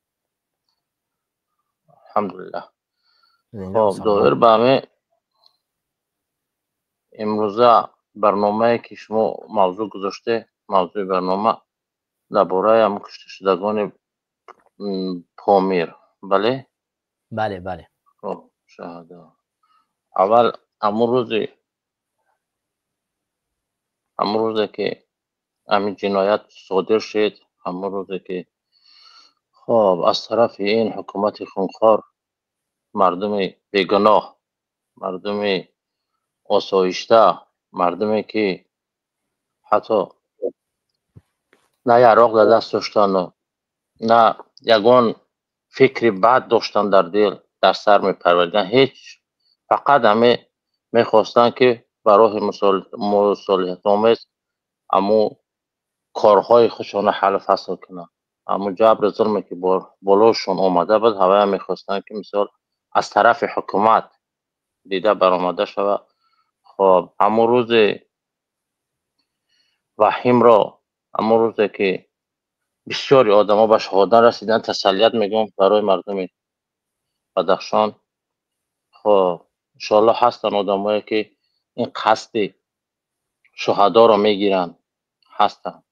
الحمدلله. خب دایر به همه امروزه برنامه که شما موضوع گذاشته، موضوع برنامه درباره هم کشته شدگان پامیر، بله؟ بله بله. خب شهدا اول امروزی که همین جنایت صادر شد، امروزی که خب از طرف این حکومت خونخوار مردم بیگناه، مردم آسایشته، مردمی که حتی نه یراق در دست داشتن و نه یگان فکر بد داشتن در دل، در سر میپروردن، هیچ، فقط همه میخواستن که برای مصالحت آمیز امو کارهای خودشون حل فصل کنن، امو جبر ظلمی که بالاشون آمده بود هوای میخواستن که مثال از طرف حکومت دیده برآمده شود. خب همون روز وحیم را، همون روزی که بسیاری آدم ها به شهادت رسیدن، تسلیت میگم برای مردم بدخشان. خب انشالله هستن آدمایی که این قصد شهدا را میگیرن، هستن،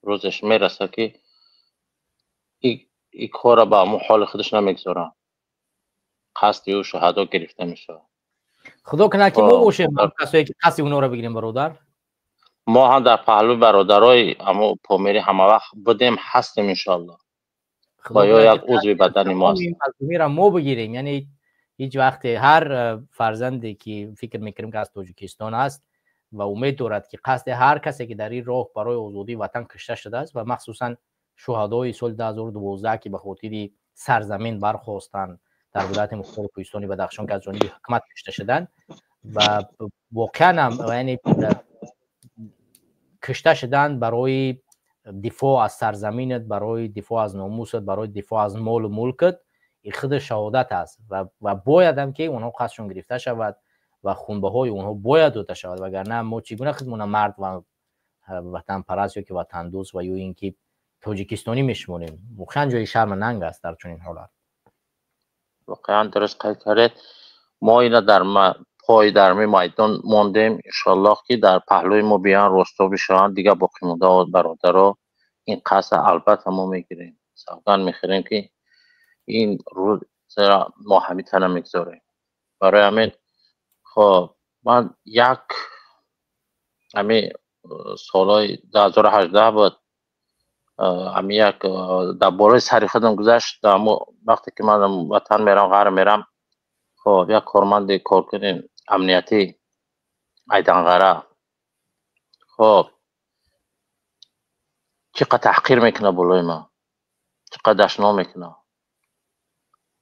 روزش میرسه که این کار را به همون حال خودش نمیگذارن، قصد او شهدا گرفته میشه. خدا کنه که ما باشیم کسایی که قصد اونا را بگیریم برادر. ما هم در پهلو برادرای امو پامیری همه وقت بودیم، هستیم انشالله. با یک عضو بدن ماست. را ما بگیریم، یعنی هیچ وقت هر فرزندی که فکر میکنیم که از تاجیکستان است و امید دارد که قصد هر کسی که در این راه برای آزادی وطن کشته شده است و مخصوصا شهدای سال 2012 که به خاطر سرزمین برخواستند در ولایت مختار کوهستانی بدخشان که از جانب حکومت کشته شدند و واقعا هم یعنی کشته شدن برای دفاع از سرزمینت، برای دفاع از ناموست، برای دفاع از مال و ملکت، این خود شهادت است و باید هم که اونها قصدشون گرفته شود و خونبهای اونها باید داده شود، وگرنه ما چگونه خودمون مرد و وطن پرست یا که وطن دوست و یا اینکه تاجیکستانی میشمونیم؟ واقعا جای شرم ننگ است در چنین حالت. واقعا درست قید کردید. ما اینا در پای در میدان ماندیم، انشالله که در پهلوی ما بیان راستا بشوند دیگه باقی مونده برادرها. این قصد البته ما میگیریم، سوگند میخوریم که این روز ما همین تنه میگذاریم. برای همین خب من یک همین سالهای 2018 بود، همین یک در بالای سر خودم گذشت. وقتی که من وطن میرم، غر میرم، خب یک کارمند کارکن امنیتی ایدنغره خب چقدر تحقیر میکنه بالای من، چقدر دشنام میکنه.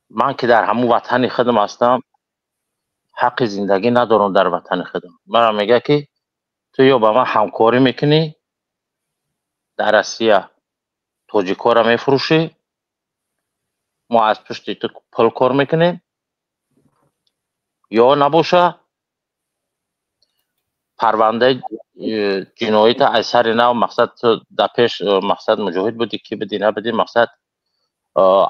من که در همون وطن خودم هستم حق زندگی ندارم در وطن خودم. من میگه که تو یا با من همکاری میکنی در روسیه تاجیکا را میفروشی، ما از پشت تو پول کار میکنیم، یا نباشه پرونده جنایی تا از سر نو، مقصد در پیش مقصد مجاهد بودی کی بدی نبودی، مقصد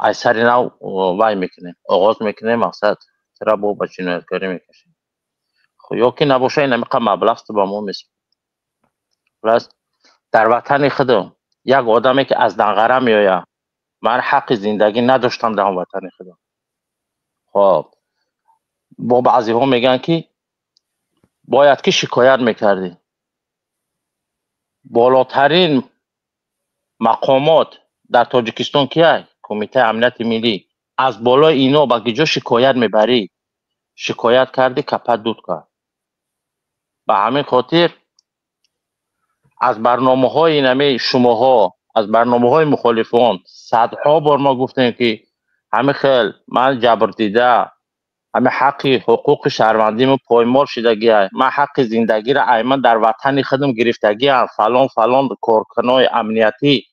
از سر نو وای میکنیم، آغاز میکنیم، مقصد ترا با جنایتکاری میکشیم. یا که نباشه این همیقه مبلغ تو با ما میسپاری. در وطن خودم یک آدمی که از دنغره میآید، من حق زندگی نداشتم در وطن خودم. خب با بعضی ها میگن که باید که شکایت میکردی. بالاترین مقامات در تاجیکستان کیه؟ کمیته امنیت ملی. از بالای اینا با کجا شکایت میبری؟ شکایت کردی کپت دود کرد. به همین خاطر از برنامه های نمی شماها، از برنامه های مخالفان صدها بار ما گفتیم که همه خیل من جبر دیده، همه حقی حقوق شهروندیم پایمال شدگیه، من حق زندگی را ایمن در وطن خودم گرفتگی ام، فلان فلان کارکنای امنیتی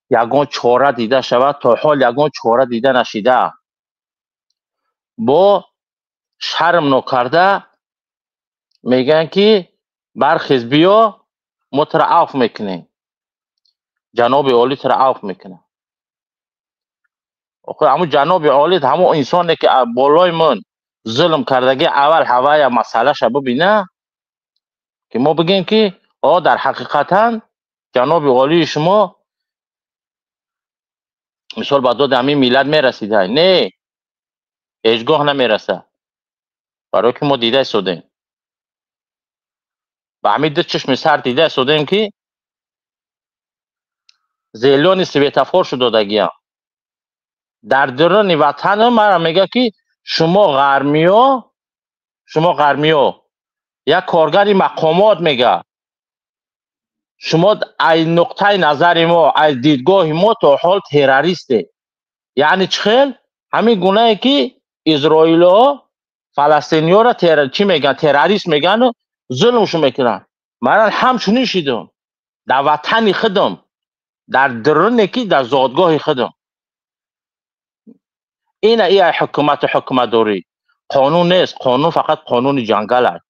یگان چاره دیده شود، تا حال یگان چاره دیده نشیده. با شرم نکرده میگن که برخیز بیا ما تو را عفو میکنیم. Ҷаноби олӣ туро авф мекунад. Охир ҳамун ҷаноби олӣ ҳамун инсоне ки болои ман зулм кардагӣ, аввал ҳавая масъалаша бибина, ки мо бигем ки дар ҳақиқатан ҷаноби олии шумо мисол ба доди ҳамин миллат мерасида. Не, ҳеҷгоҳ намераса, барои ки мо дида истодем, ба ҳамин ду чишми сар дида истодем, ки зелёни светофор шуд додагиям дар дуруни ватанам. Мара мега ки шумо ғармиё, шумо ғармиё, як коргари мақомот мега, шумо аз нуқтаи назари мо, аз дидгоҳи мо то ҳол террористе. Яъне чӣ хел? Ҳамин гунае ки изроилиҳо фаластиниёро чӣ мегӯянд, террорист мегӯянд, зулмшо мекунанд. Ман ҳамчунин шидам дар ватани худам, дар дуруне ки дар зодгоҳи худам. Ина ия ҳукумату ҳукуматдорӣ. Қонун нест, қонун фақат қонуни ҷангал аст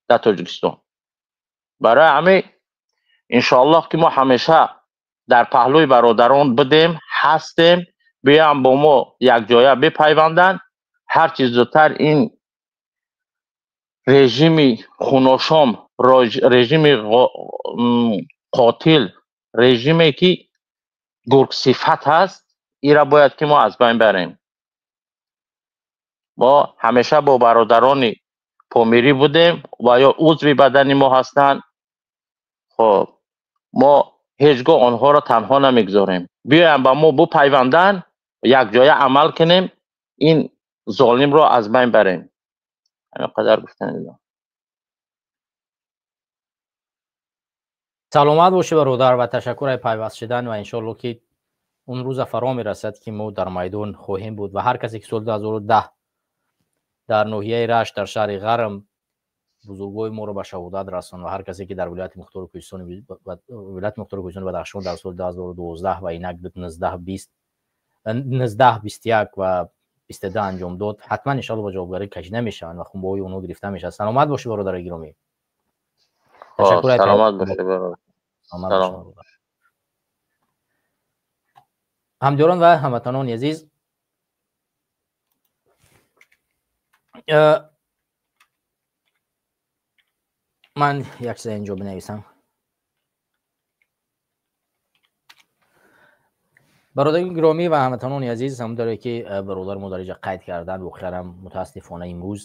дар Тоҷикистон. Барои ҳамин иншоаллоҳ ки мо ҳамеша дар паҳлӯи бародарон будем, ҳастем. Биёям бо мо якҷоя бипайванданд, ҳарчи зудтар ин режими хуношом, режими қотил, режиме ки гургсифат ҳаст, ира бояд ки мо аз байн барем. Мо ҳамеша бо бародарони помирӣ будем ва ё узви бадани мо ҳастанд. Хоб, мо ҳеҷ гоҳ онҳоро танҳо намегузорем. Биёянд ба мо бупайванданд, якҷоя амал кунем, ин золимро аз байн барем. Ҳамин қадар гуфтан. Саломат бошӣ, бародар, ва ташаккур ай пайваст шудан. Ва иншоалло ки он рӯза фаро мерасад, ки мо дар майдон хоҳем буд ва ҳар касе ки соли 2010 дар ноҳияи Рашт, дар шаҳри Ғарм бузургои моро ба шаҳодат расон ва ҳар касе ки дар вилояти Мухтори Кӯҳистони Бадахшон дар соли 2012 ва инак 19 20 19 21 ва 22 анҷом дод, ҳатман иншоалло ба ҷавобгарӣ кашида мешаванд ва хунбаҳои онҳо гирифта мешавад. Саломат бошӣ, бародари гиромӣ. Ташаккур. Саломат бошӣ, бародар. Ҳамдиёрон ва ҳамватанони азиз, ман як чиза инҷо бинависам. Бародари гиромӣ ва ҳамватанони азиз, ҳамонтавре ки бародари мо дар инҷа қайд карданд, воқеан мутаассифона имрӯз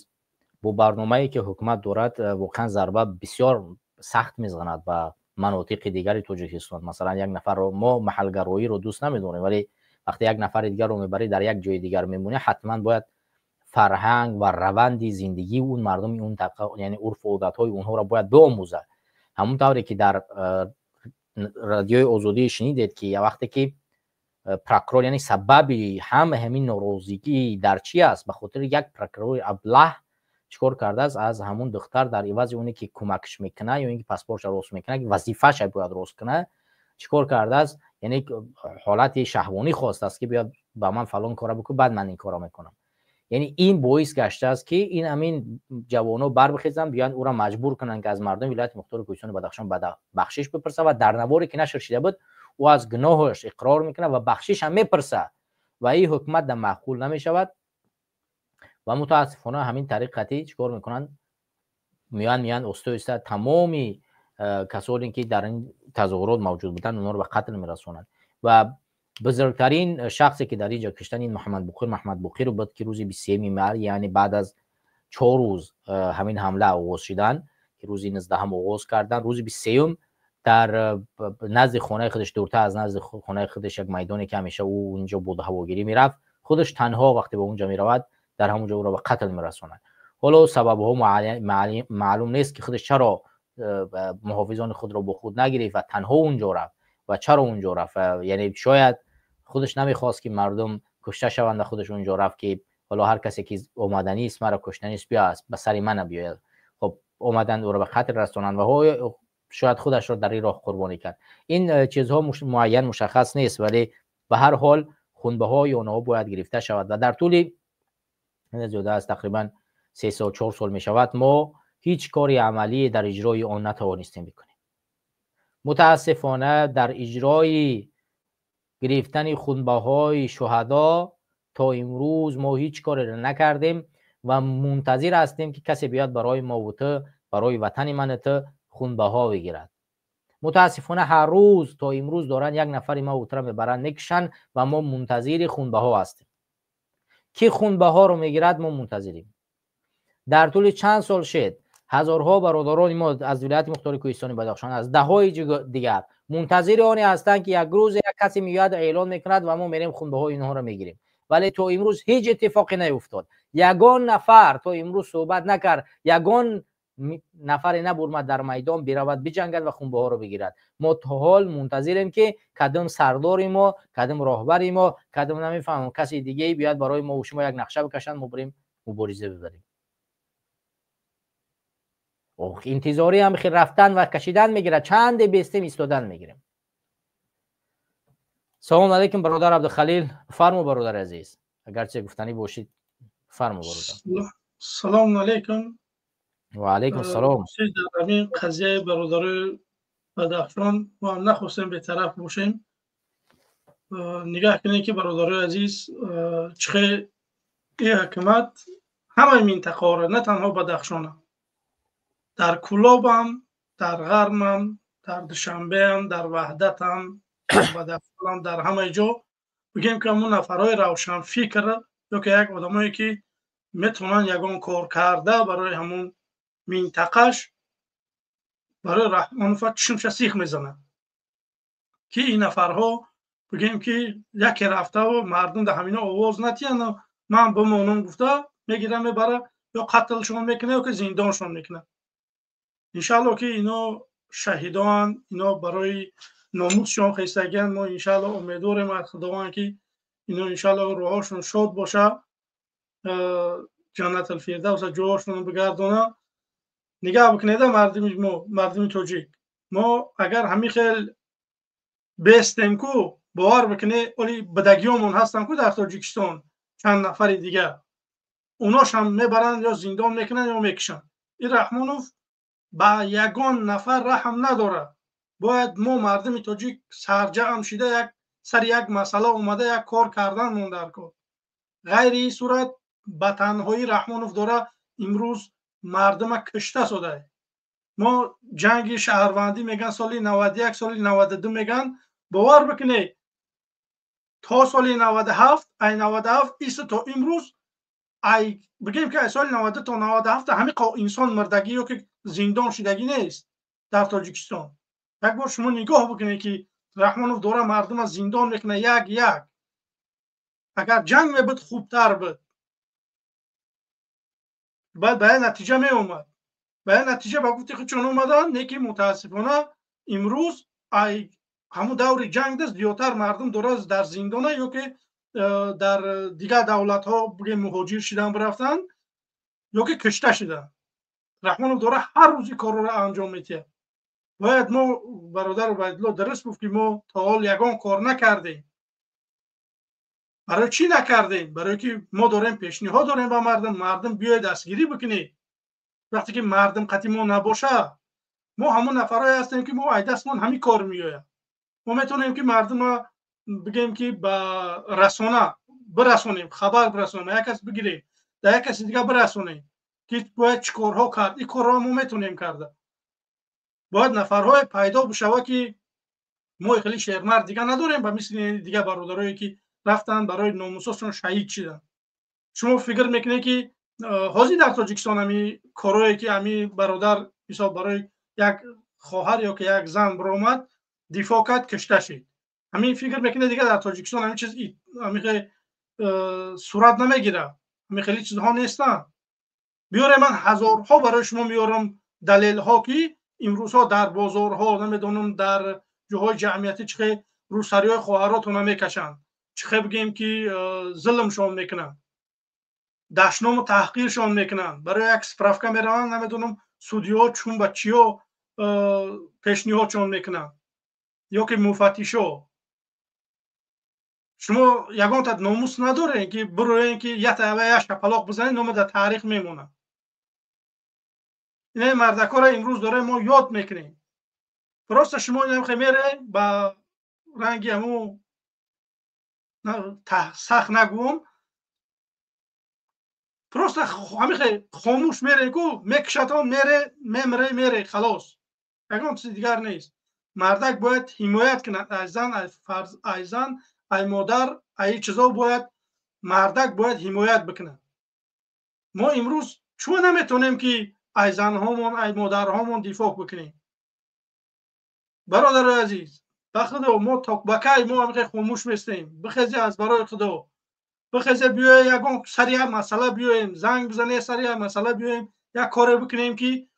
бо барномае ки ҳукумат дорад, воқеан зарба бисёр сахт мезанад ба манотиқи дигари Тоҷикистон. Масалан, як нафарро мо маҳалгароиро дӯст намедорем, вале вақте як нафари дигарро мебарӣ, дар як ҷои дигар мемонӣ, ҳатман бояд фарҳанг ва раванди зиндагии он мардуми он табқа, яъне урфу одатҳои онҳоро бояд биомӯзад. Ҳамон тавре ки дар радиои Озодӣ шунидед, ки вақте ки прокурор, яъне сабаби ҳама ҳамин норозигӣ дар чи аст, ба хотири як прокурори аблаҳ чикор кардааст, аз ҳамун духтар дар ивази оне ки кӯмакш мекунад ё ин ки паспортша рост мекунад, вазифаша бояд рост кунад, чикор кардааст, яъне ҳолати шаҳвонӣ хостааст, ки биёд ба ман фалон кора бикун, баъд ман ин кора мекунам. Яъне ин боис гаштааст, ки ин ҳамин ҷавонҳо барбихезанд, биёянд ӯро маҷбур кунанд, ки аз мардуми вилояти Мухтори Кӯҳистони Бадахшон бахшиш бипурсад. Ва дар наворе ки нашр шида буд, ӯ аз гуноҳаш иқрор мекунад ва бахшиш ҳам мепурсад, ва ин ҳукумат дар маъқул намешавад. Ва мутаассифона ҳамин тариқ қатъӣ чӣ кор мекунанд? Меоянд оста оста тамоми касоне ки дар ин тазоҳурот мавҷуд буданд, онҳоро ба қатл мерасонанд. Ва бузургтарин шахсе ки дар инҷо киштанд, ин Муҳаммадбоқир буд, ки рӯзи 23 май, яъне баъд аз 4 рӯз ҳамин ҳамла оғоз шидан, ки рӯзи 19 оғоз карданд, рӯзи 23 дар назди хонаи худаш, дуртар аз назди хонаи худаш, як майдоне ки ҳамеша ӯ унҷо бодҳавогирӣ мерафт, худаш танҳо вақте ба унҷо меравад, дар ҳамонҷо ӯро ба қатл мерасонанд. Ҳоло сабабҳо маълум нест, ки худаш чаро муҳофизони худро бо худ нагирифт ва танҳо унҷо рафт ва чаро унҷо рафт. Яъне шояд худаш намехост, ки мардум кушта шаванд ва худаш унҷо рафт, ки ҳоло ҳар касе ки омаданист, маро куштанист, биё ба сари ман биёяд. Хоб, омаданд, ӯро ба қатл расонанд ва шояд худашро дар ин роҳ қурбонӣ кард. Ин чизҳо муайян мушаххас нест, вале ба ҳар ҳол хунбаҳои онҳо бояд гирифта шавад. Ва дар тӯли зиёда аз тақрибан 3 сол, 4 сол мешавад, мо ҳеҷ кори амалӣ дар иҷрои он натавонистем бикунем. Мутаассифона, дар иҷрои гирифтани хунбаҳои шуҳадо то имрӯз мо ҳеҷ кореро накардем ва мунтазир ҳастем, ки касе биёд барои мову ту, барои ватани ману ту хунбаҳо бигирад. Мутаассифона, ҳар рӯз то имрӯз доранд як нафари мову туро мебаранд, мекушанд ва мо мунтазири хунбаҳо ҳастем. Ки хунбаҳоро мегирад, мо мунтазирем. Дар тӯли чанд сол шед, ҳазорҳо бародарони мо аз вилояти мухтори Кӯҳистони Бадахшон, аз даҳҳои дигар мунтазири оне ҳастанд, ки як рӯзе як касе меояд, эълон мекунад ва мо мерем, хунбаҳои инҳоро мегирем. Вале то имрӯз ҳеҷ иттифоқе наюфтод. Ягон нафар то имрӯз суҳбат накард, ягон нафаре набурмад дар майдон биравад, биҷангад ва хунбаҳоро бигирад. Мо то ҳол мунтазирем, ки кадом сардори мо, кадом роҳбари мо, кадом, намефаҳмам, каси дигае биёяд, барои мо шумо як нақша бикашанд, мо бирем, мубориза бибарем. Интизорӣ ҳам хел рафтан ва кашидан мегирад. Чанде бестем, истодан мегирем. Салом алейкум, бародар Абдухалил, фарму, бародари азиз, агарче гуфтанӣ бошид, фарму, бародар. Салому алейкум. Ва алейкум салом. Дар ҳамин қазияи бародарои Бадахшон мо ҳам нахостем бетараф бошем. Нигаҳ кунед, ки бародарои азиз, чӣ хел ин ҳукумат ҳамаи минтақаҳоро, на танҳо Бадахшона, дар Кӯлобам, дар Ғармам, дар Душанбеам, дар Ваҳдатам, Бадахшонам, дар ҳамаи ҷо, бигем, ки ҳамун нафарҳои равшанфикр ё ки як одамое, ки метавонанд ягон кор карда барои ҳамун минтақаш, барои Раҳмонова чишмша сих мезанад, ки ин нафарҳо, бигем, ки яке рафтаву мардум дар ҳамино овоз натиҳанд, ман бимонам гуфта, мегирам, мебара, ё қатлшон мекунад, ё ки зиндоншон мекунад. Иншаалло, ки ино шаҳидоанд, ино барои номусшон хестагианд. Мо, иншаалло, умедворем аз Худованд, ки ино, иншаалло, рӯҳошон шод боша, Ҷаннатулфирдавса ҷоҳошонро бигардона. Нигаҳ бикунеда, мардуми мо, мардуми тоҷик, мо агар ҳамин хел бестем ку, бовар бикуне, оли бадагиёмон ҳастанд ку дар Тоҷикистон чанд нафари дигар, уношам мебаранд, ё зиндон мекунанд, ё мекушанд. Ин Раҳмонов ба ягон нафар раҳм надорад. Бояд мо, мардуми тоҷик, сарҷамъ шида, як сари як масъала омада, як кор кардан мон дар кор. Ғайри ин сурат ба танҳоӣ Раҳмонов дора имрӯз мардума кишта содае. Мо ҷанги шаҳрвандӣ меган, соли 91, соли 92 меган, бовар бикунед, то соли 97, ай 97 исто то имрӯз, ай бигем, ки ай соли 92 то 97 ҳамин инсон мурдагӣ ё ки зиндон шудагӣ нест дар Тоҷикистон. Як бор шумо нигоҳ бикунед, ки Раҳмонов дора мардума зиндон мекунад як як. Агар ҷанг мебуд, хубтар буд, баъд ба як натиҷа меомад, ба як натиҷа, ба гуфти худшон омаданд. Не ки мутаассифона, имрӯз ай ҳамун даври ҷанг даст зиёдтар мардум дора дар зиндона ё ки дар дигар давлатҳо, бигем, муҳоҷир шидан бирафтанд ё ки кушта шуданд. Раҳмонов дора ҳар рӯз ин корро анҷом медиҳад. Бояд мо, бародар Убайдулло дуруст гуфт, ки мо то ҳол ягон кор накардем. Барои чӣ накардем? Барое ки мо дорем, пешниҳод дорем ба мардум: мардум, биёед, дастгирӣ бикунед. Вақте ки мардум қати мо набоша, мо ҳамон нафарое ҳастем, ки мо ай дастмон ҳамин кор меояд. Мо метавонем, ки мардума, бигем, ки ба расона бирасонем, хабар бирасонем, як кас бигирем, дар як каси дигар бирасонем, ки бояд чӣ корҳо кард. Ин корҳо мо метавонем карда. Бояд нафарҳое пайдо бишава, ки мо хеле шермард дигар надорем, ба мисли дигар бародарое, ки рафтанд, барои номусошон шаҳид шиданд. Шумо фикр мекунед, ки ҳозир дар Тоҷикистон ҳами корое, ки ҳами бародар, мисол, барои як хоҳар ё ки як зан биромад, дифоъ кард, кушта шид, ҳамин фикр мекунед, дигар дар Тоҷикистон ҳамин чиз ҳамин сурат намегирад? Ҳамин хеле чизҳо нестанд. Биёре, ман ҳазорҳо барои шумо меорам далелҳо, ки имрӯзҳо дар бозорҳо, намедонам, дар ҷоҳои ҷамъиятӣ чӣ хел рӯсариҳои хоҳаротона мекашанд, чӣ хел, бигем, ки зулмшон мекунанд, дашному таҳқиршон мекунанд. Барои як справка мераванд, намедонам, судиҳо чун ба чиё пешниҳодшон мекунанд ё ки муфаттишо. Шумо ягонта номус надорем, ки бироем, ки ята як шапалоқ бизанед, нома дар таърих мемонад. Ин мардакора имрӯз дорем мо ёд мекунем. Просто шумо инам мере ба ранги ҳамун сахт нагӯм, просто ҳамихе хомӯш мере ку мекушатон, мере, мемре, мере, халос, ягон чизи дигар нест. Мардак бояд ҳимоят кунад ай зан, ай фарз, ай зан, ай модар, ай чизо бояд мардак бояд ҳимоят бикунад. Мо имрӯз чӯ наметонем ки ай занҳомон, ай модарҳомон дифоъ бикунем? Бародарои азиз, ба худо, мо то ба кай мо ҳамихе хомӯш местем? Бихезе, аз барои худо бихезе, биёе, ягон сари як масъала биёем, занг бизане, сари як масъала биёем, як коре бикунем ки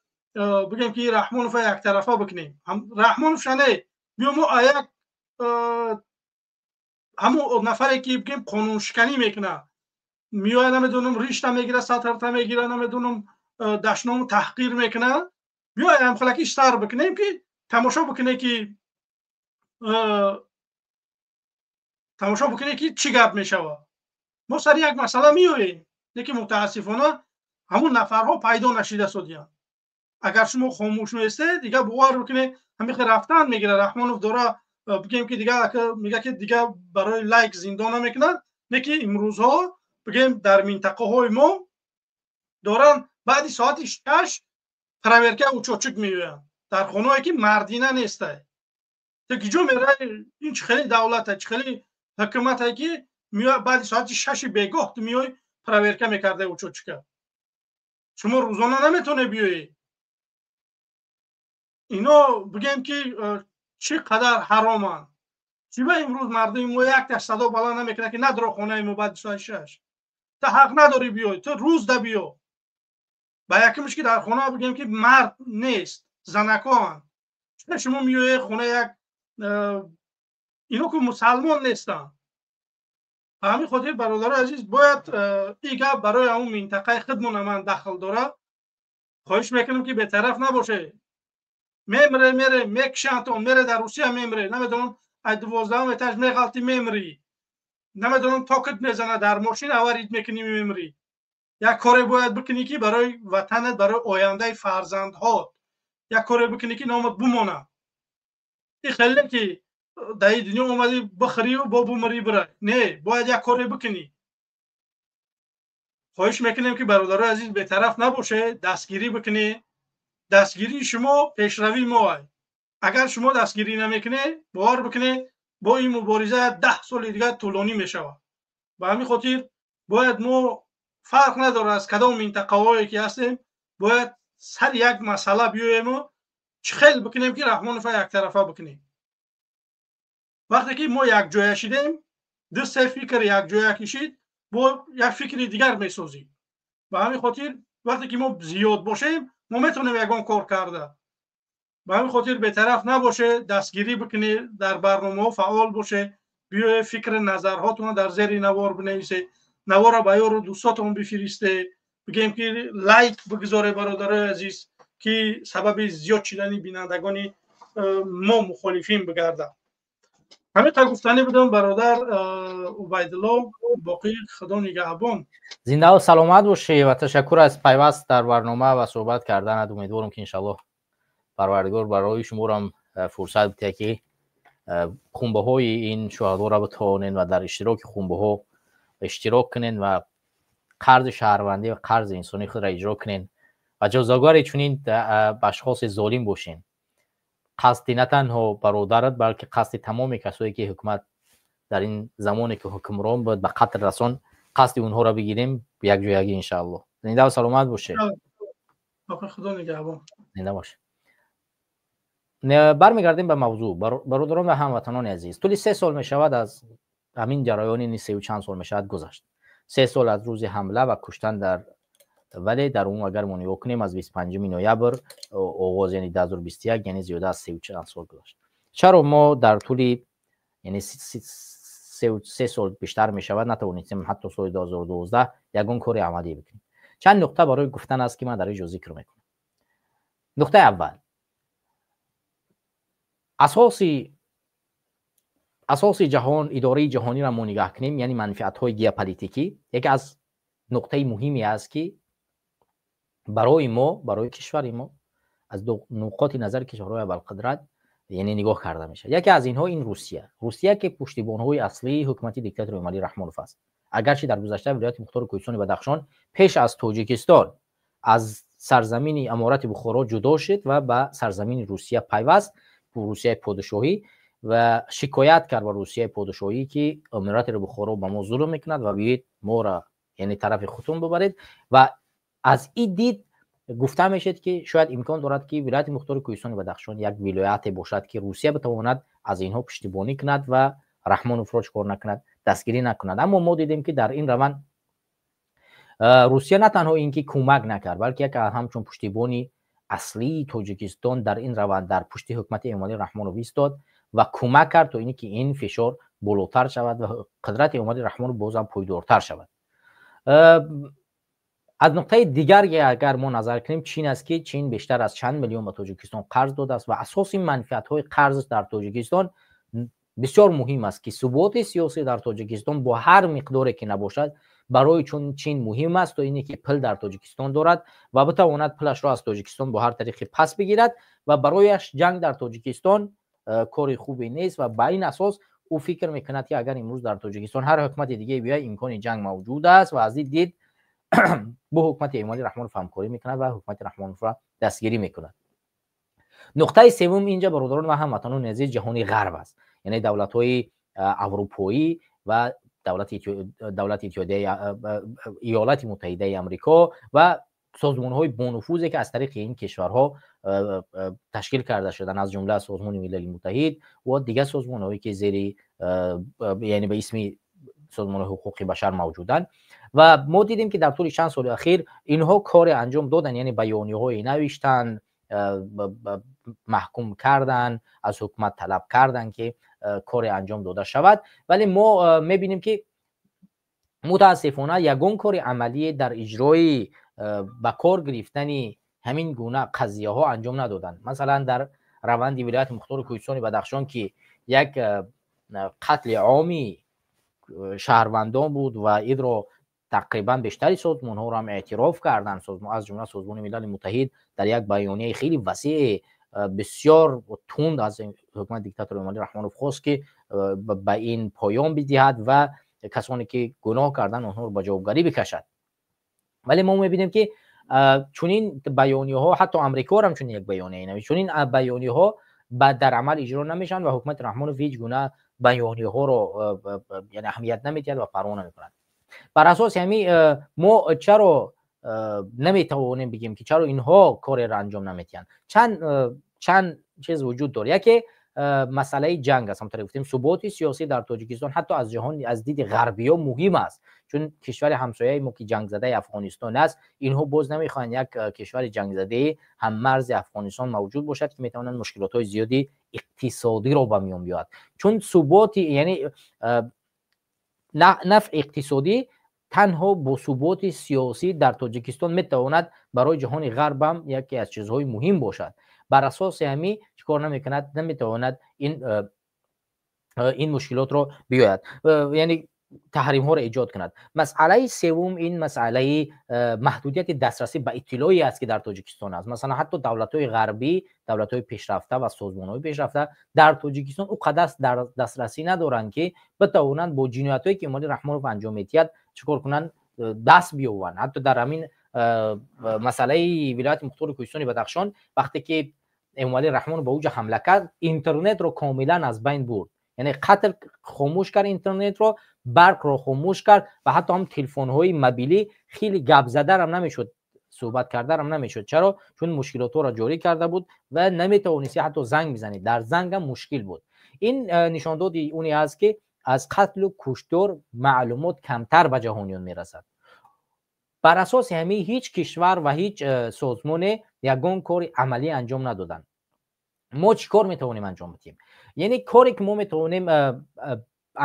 бигем ки Раҳмонова яктарафа бикунем. Раҳмонов шане, биё мо як ҳамун нафаре ки бигем қонуншиканӣ мекунад, меояд, намедонам, ришта мегира, сатрта мегира, намедонам, дашному таҳқир мекунад, биё ҳамхелаки сар бикунем ки тамошо бикуне ки тамошо бикуне ки чӣ гап мешавад. Мо сари як масъала меоем, лекин мутаассифона ҳамун нафарҳо пайдо нашида содиянд. Агар шумо хомӯш меистед, дигар бовар бикунед, ҳамихе рафтан мегира. Раҳмонов дора, бигем ки дигар мега ки дигар барои лайк зиндон намекунад, не ки имрӯзҳо бигем дар минтақаҳои мо доранд баъди соати 6 проверка учётчик меоянд дар хонаое ки мардина нестай. Ту киҷо мерай? Ин чӣ хели давлата, чӣ хели ҳукумате ки баъди соати 6-и бегоҳ ту меои проверка мекарда учётчика? Шумо рӯзона наметавонед биёед. Ино бигем ки чӣ қадар ҳароманд. Чиба имрӯз мардуми мо якташ садо баланд намекунад ки надро хонаи мо баъди соати 6? Ту ҳақ надорӣ биёй, ту рӯз да биё. Ба якумш ки дар хона бигем ки мард нест, занакоанд. Чиба шумо меоед хона як ино ку мусалмон нестанд? Ба ҳамин хотир, бародарои азиз, бояд ин гап барои ҳамун минтақаи худмона ман дахл дорад. Хоҳиш мекунам ки бетараф набошед. Мемре, мере, мекушандтон, мере, дар Русия мемре, намедонам, ай 12-ум этаж меғалти, мемрӣ, намедонам, токат мезана, дар мошин аварид мекунӣ, мемрӣ. Як коре бояд бикунӣ ки барои ватанат, барои ояндаи фарзандҳот як коре бикунӣ ки номат бимонад. Ин хеле ки дар ин дунё омадӣ, бихӯрию бо бумрӣ, бирай, не, бояд як коре бикунӣ. Хоҳиш мекунем ки, бародарои азиз, бетараф набошед, дастгирӣ бикунед. Дастгирии шумо пешравии мо. Агар шумо дастгирӣ намекунед, бовар бикунед, бо ин мубориза 10 соли дигар тӯлонӣ мешавад. Ба ҳамин хотир бояд мо, фарқ надорад аз кадом минтақаҳое ки ҳастем, бояд сари як масъала биёему чӣ хел бикунем ки Раҳмонова яктарафа бикунем. Вақте ки мо якҷоя шидем, ду се фикр якҷоя кишид, бо як фикри дигар месозем. Ба ҳамин хотир вақте ки мо зиёд бошем, мо метавонем ягон кор карда. Ба ҳамин хотир бетараф набошед, дастгирӣ бикунед, дар барномаҳо фаъол бошед, биёед, фикри назарҳотонро дар зери навор бинависед, навора ба ёру дӯстотон бифиристед, бигем ки лайк бигузоред, бародарои азиз, ки сабаби зиёд шидани бинандагони мо мухолифин бигардад. Ҳамин қадр гуфтанӣ будам, бародар Убайдулло, боқӣ худо нигаҳбон. Зиндаву саломат бошӣ ва ташаккур аз пайваст дар барнома ва суҳбат карданат. Умедворам ки иншаллоҳ Парвардигор барои шуморам фурсат бидиҳад ки хунбаҳои ин шуҳадоро битавонед ва дар иштироки хунбаҳо иштирок кунед ва қарзи шаҳрвандӣ ва қарзи инсонии худро иҷро кунед ва ҷазогари чунин ашхоси золим бошед. Қасди на танҳо бародарат, балки қасди тамоми касое ки ҳукумат дар ин замоне ки ҳукмрон буд ба қатл расон, қасди онҳоро бигирем якҷоягӣ, иншааллоҳ. Зинда саломат бошед. Худо нигаҳбон. Зинда бошед. Бармегардем ба мавзӯъ. Бародарон ва ҳамватанони азиз, тӯли 3 сол мешавад аз ҳамин ҷараёни, сеу чанд сол мешавад гузашт, 3 сол аз рӯзи ҳамла ва куштан дар, вале дар умум агар мо нигоҳ кунем, аз 25 ноябр оғоз, яъне 2021, яъне зиёда аз сеу чанд сол гузашт. Чаро мо дар тӯли, яъне 3 сол бештар мешавад, натавонистем ҳатто соли 2012 ягон кори амалӣ бикунем? Чанд нуқта барои гуфтан аст ки ман дар ин ҷо зикр мекунам. Нуқтаи аввал: асоси ҷаҳон, идораи ҷаҳониро мо нигаҳ кунем, яъне манфиатҳои геополитикӣ, яке аз нуқтаи муҳиме аст ки барои мо, барои кишвари мо, аз нуқоти назари кишварҳои абарқудрат Яъне нигоҳ карда мешавад. Яке аз инҳо ин Русия. Русия, ки пуштибонҳои аслии ҳукумати диктатори Эмомалӣ Раҳмонов аст. Агарчи дар гузашта вилояти Мухтори Кӯҳистони Бадахшон пеш аз Тоҷикистон аз сарзамини Аморати Бухоро ҷудо шуд ва ба сарзамини Русия пайваст, Русияи подшоҳӣ, ва шикоят кард ба Русияи подшоҳӣ, ки Аморати Бухоро ба мо зулм мекунад ва биёед моро, яъне тарафи худтон бибаред. Ва аз ин дид гуфта мешавад, ки шояд имкон дорад, ки вилояти Мухтори Кӯҳистони Бадахшон як вилояте бошад, ки Русия битавонад аз инҳо пуштибонӣ кунад ва Раҳмоновро чӣ кор накунад, дастгирӣ накунад. Аммо мо дидем, ки дар ин раванд Русия на танҳо ин ки кӯмак накард, балки як ҳамчун пуштибони аслии Тоҷикистон дар ин раванд дар пушти ҳукумати Эмомалӣ Раҳмонов истод ва кӯмак кард, то ин ки ин фишор болотар шавад ва қудрати Эмомалӣ Раҳмонов бозам пойдортар шавад. Аз нуқтаи дигар агар мо назар кунем, Чин аст, ки Чин бештар аз чанд миллион ба Тоҷикистон қарз додааст ва асоси манфиатҳои қарз дар Тоҷикистон бисёр муҳим аст, ки суботи сиёсӣ дар Тоҷикистон бо ҳар миқдоре ки набошад, барои чун Чин муҳим аст, то ине ки пул дар Тоҷикистон дорад ва битавонад пулашро аз Тоҷикистон бо ҳар тариқе пас бигирад ва барояш ҷанг дар Тоҷикистон кори хубе нест. Ва ба ин асос ӯ фикр мекунад, ки агар имрӯз дар Тоҷикистон ҳар ҳукумати дигаре биёяд, имкони ҷанг мавҷуд аст ва аз ин дид бо ҳукумати Эмомалӣ Раҳмонов ҳамкорӣ мекунад ва ҳукумати Раҳмоновро дастгирӣ мекунад. Нуқтаи севум инҷа, бародарон ва ҳамватанони азиз, ҷаҳони ғарб аст, яъне давлатҳои аврупоӣ ва давлати Иёлати Муттаҳидаи Амрико ва созмонҳои бонуфузе, ки аз тариқи ин кишварҳо ташкил карда шуданд, аз ҷумла Созмони Милали Муттаҳид ва дигар созмонҳое, ки зери, яъне ба исми созмони ҳуқуқи башар мавҷуданд. Ва мо дидем, ки дар тӯли чанд соли ахир инҳо коре анҷом доданд, яъне баёниҳое навиштанд, маҳкум карданд, аз ҳукумат талаб карданд, ки коре анҷом дода шавад. Вале мо мебинем, ки мутаассифона ягон кори амалие дар иҷрои ба кор гирифтани ҳамин гуна қазияҳо анҷом надоданд. Масалан, дар раванди вилояти Мухтори Кӯҳистони Бадахшон, ки як қатли оми шаҳрвандон буд ва инро тақрибан бештари созмонҳоро ҳам эътироф карданд, аз ҷумла Созмони Милали Муттаҳид дар як баёнияи хеле васеъ бисёр тунд аз ҳукумати диктатори Эмомалӣ Раҳмонов хост, ки ба ин поён бидиҳад ва касоне ки гуноҳ карданд, онҳоро ба ҷавобгарӣ бикашад. Вале мо мебинем, ки чунин баёниҳо, ҳатто Амрикоро ҳам чунин як баёния навишт, чунин баёниҳо дар амал иҷро намешаванд ва ҳукумати Раҳмонов ҳеҷ гуна баёниҳоро, яъне, аҳамият намедиҳад ва парво намекунад. Бар асоси ҳамин мо чаро наметавонем бигем, ки чаро инҳо кореро анҷом намедиҳанд? Чанд чиз вуҷуд дорад. Яке масъалаи ҷанг аст. Ҳамонтавре гуфтем, суботи сиёсӣ дар Тоҷикистон ҳатто аз ҷаҳон, аз диди ғарбиё муҳим аст, чун кишвари ҳамсояи мо, ки ҷангзадаи Афғонистон аст, инҳо боз намехоҳанд як кишвари ҷангзадаи ҳаммарзи Афғонистон мавҷуд бошад, ки метавонанд мушкилотҳои зиёди иқтисодиро ба миён биёрад. Чун суботи, яъне нафъи иқтисодӣ танҳо бо суботи сиёсӣ дар Тоҷикистон метавонад барои ҷаҳони ғарб ҳам яке аз чизҳои муҳим бошад. Бар асоси ҳамин чӣ кор намекунад, наметавонад ин мушкилотро биёяд, яъне таҳримҳоро эҷод кунад. Масъалаи севум ин масъалаи маҳдудияти дастрасӣ ба иттилоъе аст, ки дар Тоҷикистон аст. Масалан, ҳатто давлатҳои ғарбӣ, давлатҳои пешрафта ва созмонҳои пешрафта дар Тоҷикистон ӯ қадар дастрасӣ надоранд, ки битавонанд бо ҷиноятҳое, ки Эмомалӣ Раҳмонов анҷом медиҳад, чӣ кор кунанд, даст биёбанд. Ҳатто дар ҳамин масъалаи вилояти Мухтори Кӯҳистони Бадахшон, вақте ки Эмомалӣ Раҳмонов ба уҷа ҳамла кард, интернетро комилан аз байн бурд, яъне қатл, хомӯш кард интернетро, барқро хомӯш кард ва ҳатто ҳам телефонҳои мобилӣ хеле гап задарам намешуд, суҳбат кардарам намешуд. Чаро? Чун мушкилотҳоро ҷорӣ карда буд ва наметавонисти ҳатто занг бизанед, дар зангам мушкил буд. Ин нишондоди уне аст, ки аз қатлу куштор маълумот камтар ба ҷаҳониён мерасад. Бар асоси ҳамин ҳеҷ кишвар ва ҳеҷ созмоне ягон кори амалӣ анҷом надоданд. Мо чӣ кор метавонем анҷом бидиҳем? Яъне коре ки мо метавонем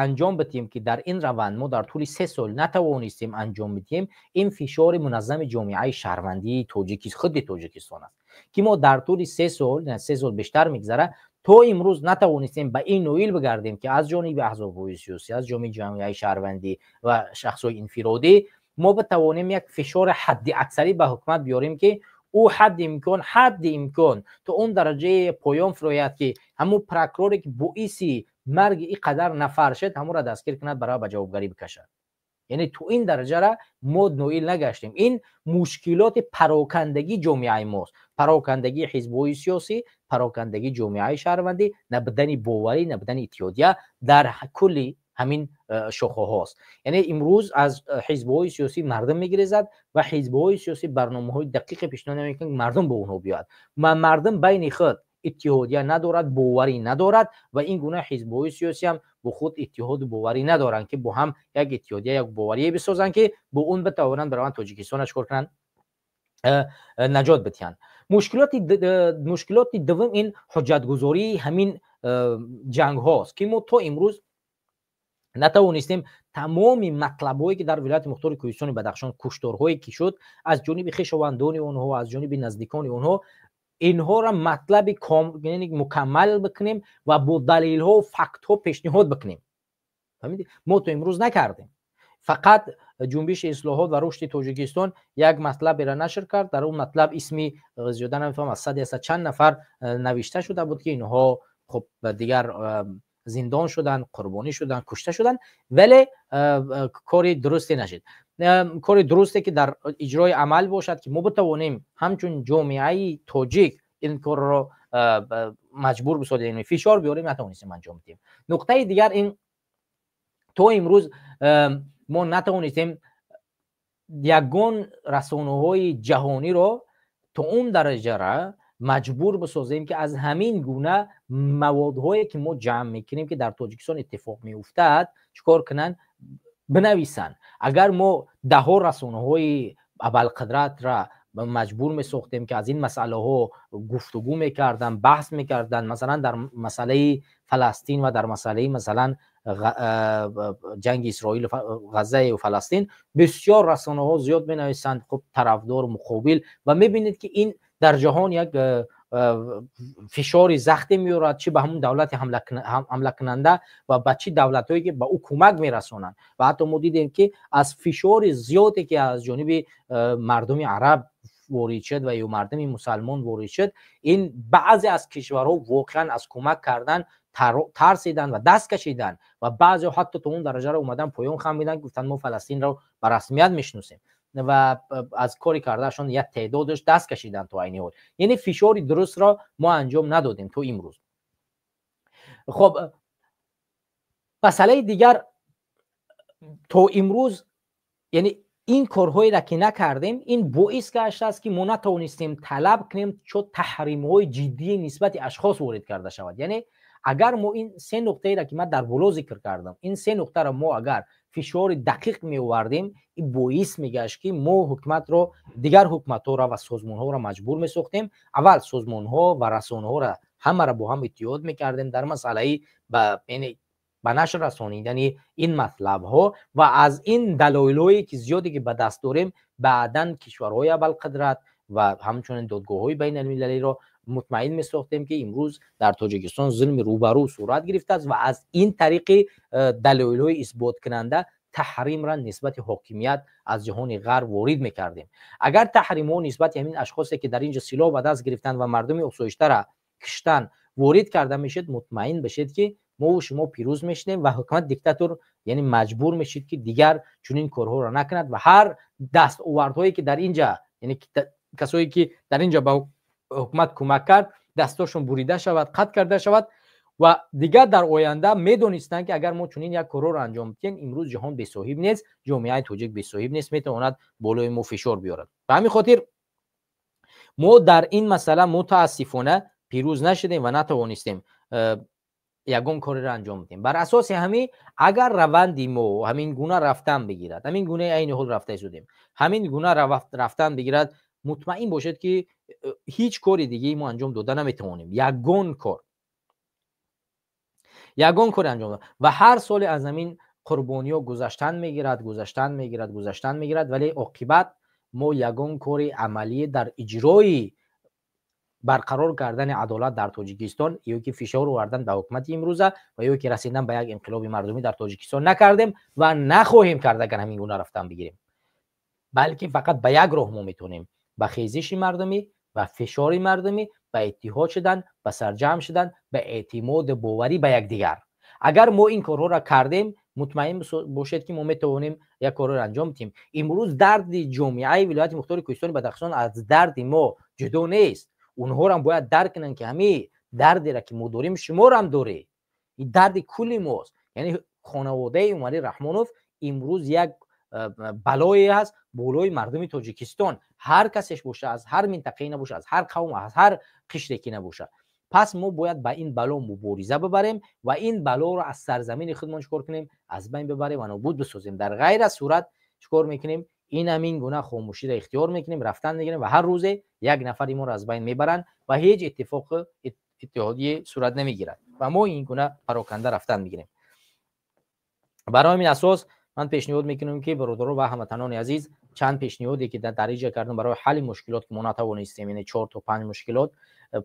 анҷом бидиҳем, ки дар ин раванд мо дар тӯли 3 сол натавонистем анҷом бидиҳем, ин фишори муназзами ҷомеаи шаҳрвандии худи Тоҷикистон аст, ки мо дар тӯли 3 сол, 3 сол бештар мегзарад, то имрӯз натавонистем ба ин ноил бигардем, ки аз ҷониби аҳзобҳои сиёсӣ, аз ҷониби ҷомеаи шаҳрвандӣ ва шахсҳои инфиродӣ мо битавонем як фишори ҳадди аксарӣ ба ҳукумат биёрем, ки Ӯ ҳадди имкон то он дараҷаи поён фурояд, ки ҳамун прокуроре, ки боиси марги ин қадар нафар шуд, ҳамонро дастгир кунад, барои ба ҷавобгарӣ бикашад. Яъне то ин дараҷара мо ноил нагаштем. Ин мушкилоти парокандагии ҷомеаи мост, парокандагии ҳизбҳои сиёсӣ, парокандагии ҷомеаи шаҳрвандӣ, набудани боварӣ, набудани иттиҳодия дар кулли ҳамин шохаҳост. Яъне имрӯз аз ҳизбҳои сиёсӣ мардум мегирезад ва ҳизбҳои сиёсӣ барномаҳои дақиқе пешниҳод намекунанд, мардум бо онҳо биёяд ва мардум байни худ иттиҳодия надорад, боварӣ надорад. Ва ин гуна ҳизбҳои сиёсӣ ҳам бо худ иттиҳоду боварӣ надоранд, ки бо ҳам як иттиҳодия, як боварие бисозанд, ки бо он битавонанд барованд Тоҷикистона чикор кунанд, наҷот бидиҳанд. Мушкилоти дуввум ин ҳуҷҷатгузории ҳамин ҷангҳост, ки мо то имрӯз натавонистем тамоми матлабҳое, ки дар Вилояти Мухтори Кӯҳистони Бадахшон кушторҳое ки шуд аз ҷониби хешовандони онҳо, аз ҷониби наздикони онҳо, инҳоро матлаби мукаммал бикунем ва бо далелҳо, фактҳо пешниҳод бикунем. Мо то имрӯз накардем. Фақат Ҷунбиши ислоҳот ва рушди Тоҷикистон як матлаберо нашр кард. Дар он матлаб исми зиёда, намефаҳмам, аз сад чанд нафар навишта шуда буд, ки инҳо хуб дигар зиндон шуданд, қурбонӣ шуданд, кушта шуданд, вале кори дурусте нашид. Кори дурусте, ки дар иҷрои амал бошад, ки мо битавонем ҳамчун ҷомеаи тоҷик ин корро маҷбур бисозем, фишор биёрем, натавонистем анҷом диҳем. Нуқтаи дигар ин то имрӯз мо натавонистем ягон расонаҳои ҷаҳониро то он дараҷара маҷбур бисозем, ки аз ҳамин гуна маводҳое, ки мо ҷамъ мекунем, ки дар Тоҷикистон иттифоқ меуфтад, чӣ кор кунанд, бинависанд. Агар мо даҳҳо расонаҳои абарқудратра маҷбур месохтем, ки аз ин масъалаҳо гуфтугӯ мекарданд, баҳс мекарданд, масалан, дар масъалаи Фаластин ва дар масъалаи, масалан, ҷанги Исроил, Ғаззаю Фаластин, бисёр расонаҳо зиёд менависанд, хуб, тарафдор, муқобил, ва мебинед, ки ин дар ҷаҳон як фишори захте меорад, чӣ ба ҳамун давлати ҳамлакунанда ва ба чӣ давлатҳое, ки ба ӯ кӯмак мерасонанд. Ва ҳатто мо дидем, ки аз фишори зиёде, ки аз ҷониби мардуми араб ворид шуд ва ё мардуми мусалмон ворид шуд, ин баъзе аз кишварҳо воқеан аз кӯмак кардан тарсиданд ва даст кашиданд ва баъзеҳо ҳатто то он дараҷаро омадан поён хамиданд, гуфтанд, мо Фаластинро ба расмият мешиносем, ва аз кори кардаашон як теъдодаш даст кашиданд то айни ҳол. Яъне фишори дурустро мо анҷом надодем то имрӯз. Хоб, масъалаи дигар, то имрӯз, яъне ин корҳоеро, ки накардем, ин боис гаштааст, ки мо натавонистем талаб кунем, чо таҳримҳои ҷиддии нисбати ашхос ворид карда шавад. Яъне агар мо ин се нуқтаеро, ки ман дар боло зикр кардам, ин се нуқтаро мо агар фишори дақиқ меовардем, ин боис мегашт, ки мо ҳукуматро, дигар ҳукуматҳоро ва созмонҳоро маҷбур месохтем. Аввал созмонҳо ва расонаҳоро ҳамаро бо ҳам иттиҳод мекардем дар масъалаи ба нашр расонидани ин матлабҳо ва аз ин далоилҳое, ки зиёде ки ба даст дорем, баъдан кишварҳои абарқудрат ва ҳамчунин додгоҳҳои байналмилалиро мутмаин месохтем, ки имрӯз дар Тоҷикистон зулми рӯбарӯ сурат гирифтааст ва аз ин тариқи далоилҳои исботкунанда таҳримра нисбати ҳокимият аз ҷаҳони ғарб ворид мекардем. Агар таҳримҳо нисбати ҳамин ашхосе, ки дар ин ҷо силоҳ ба даст гирифтанд ва мардуми осоиштара киштанд, ворид карда мешуд, мутмаин бошед, ки мову шумо пирӯз мешудем ва ҳукумат диктатор, яъне маҷбур мешид, ки дигар чунин корҳоро накунад ва ҳар дастовардҳое, ки дар ин ҷа, яъне касое, ки дар ин ҷо ба ҳукумат кӯмак кард, дастошон бурида шавад, қатъ карда шавад. Ва дигар дар оянда медонистанд, ки агар мо чунин як корҳоро анҷом диҳем, имрӯз ҷаҳон бесоҳиб нест, ҷомеаи тоҷик бесоҳиб нест, метавонад болои мо фишор биёрад. Ба ҳамин хотир мо дар ин масъала мутаассифона пирӯз нашудем ва натавонистем ягон кореро анҷом диҳем. Бар асоси ҳамин, агар раванди мо ҳамин гуна рафтан бигирад, ҳамин гунаи айни ҳол рафта истодем, ҳамин гуна рафтан бигирад, мутмаин бошед, ки ҳеҷ кори дигаи мо анҷом дода наметавонем, ягон кори анҷом. Ва ҳар соле аз ҳамин қурбониҳо гузаштан мегирад, гузаштан мегирад, гузаштан мегирад, вале оқибат мо ягон кори амалие дар иҷрои барқарор кардани адолат дар Тоҷикистон ё ки фишор овардан ба ҳукумати имрӯза ва ё ки расидан ба як инқилоби мардумӣ дар Тоҷикистон накардем ва нахоҳем кард, агар ҳамин гуна рафтан бигирем. Балки фақат ба як роҳ мо метавонем. ба хезиши мардумӣ, ба фишори мардумӣ, ба иттиҳод шудан, ба сарҷамъ шудан, ба эътимоду боварӣ ба якдигар. Агар мо ин корҳоро кардем, мутмаин бошед, ки мо метавонем як корро анҷом диҳем. Имрӯз дарди ҷомеаи вилояти мухтори Кӯҳистони Бадахшон аз дарди мо ҷудо нест. Онҳорам бояд дарк кунанд, ки ҳамин дардеро, ки мо дорем, шуморам доред. Ин дарди кулли мост. Яъне хонаводаи Умари Раҳмонов имрӯз як балое аст болои мардуми Тоҷикистон, ҳар касеш боша, аз ҳар минтақае набоша, аз ҳар қавм, аз ҳар қишре ки набоша. Пас мо бояд ба ин бало мубориза бибарем ва ин балоро аз сарзамини худмон чикор кунем? Аз байн бибарем ва нобуд бисозем. Дар ғайр аз сурат чикор мекунем? Ин ҳамин гуна хомӯширо ихтиёр мекунем, рафтан мегирем ва ҳар рӯзе як нафари моро аз байн мебаранд ва ҳеҷ иттифоқу иттиҳодие сурат намегирад ва мо ин гуна пароканда рафтан мегирем. Барои ҳамин асос ман пешниҳод мекунам, ки бародаро ва ҳамватанони азиз, чанд пешниҳоде, ки дар дариҷа кардам барои ҳалли мушкилот, ки мо натавонистем, яъне чор то панҷ мушкилот,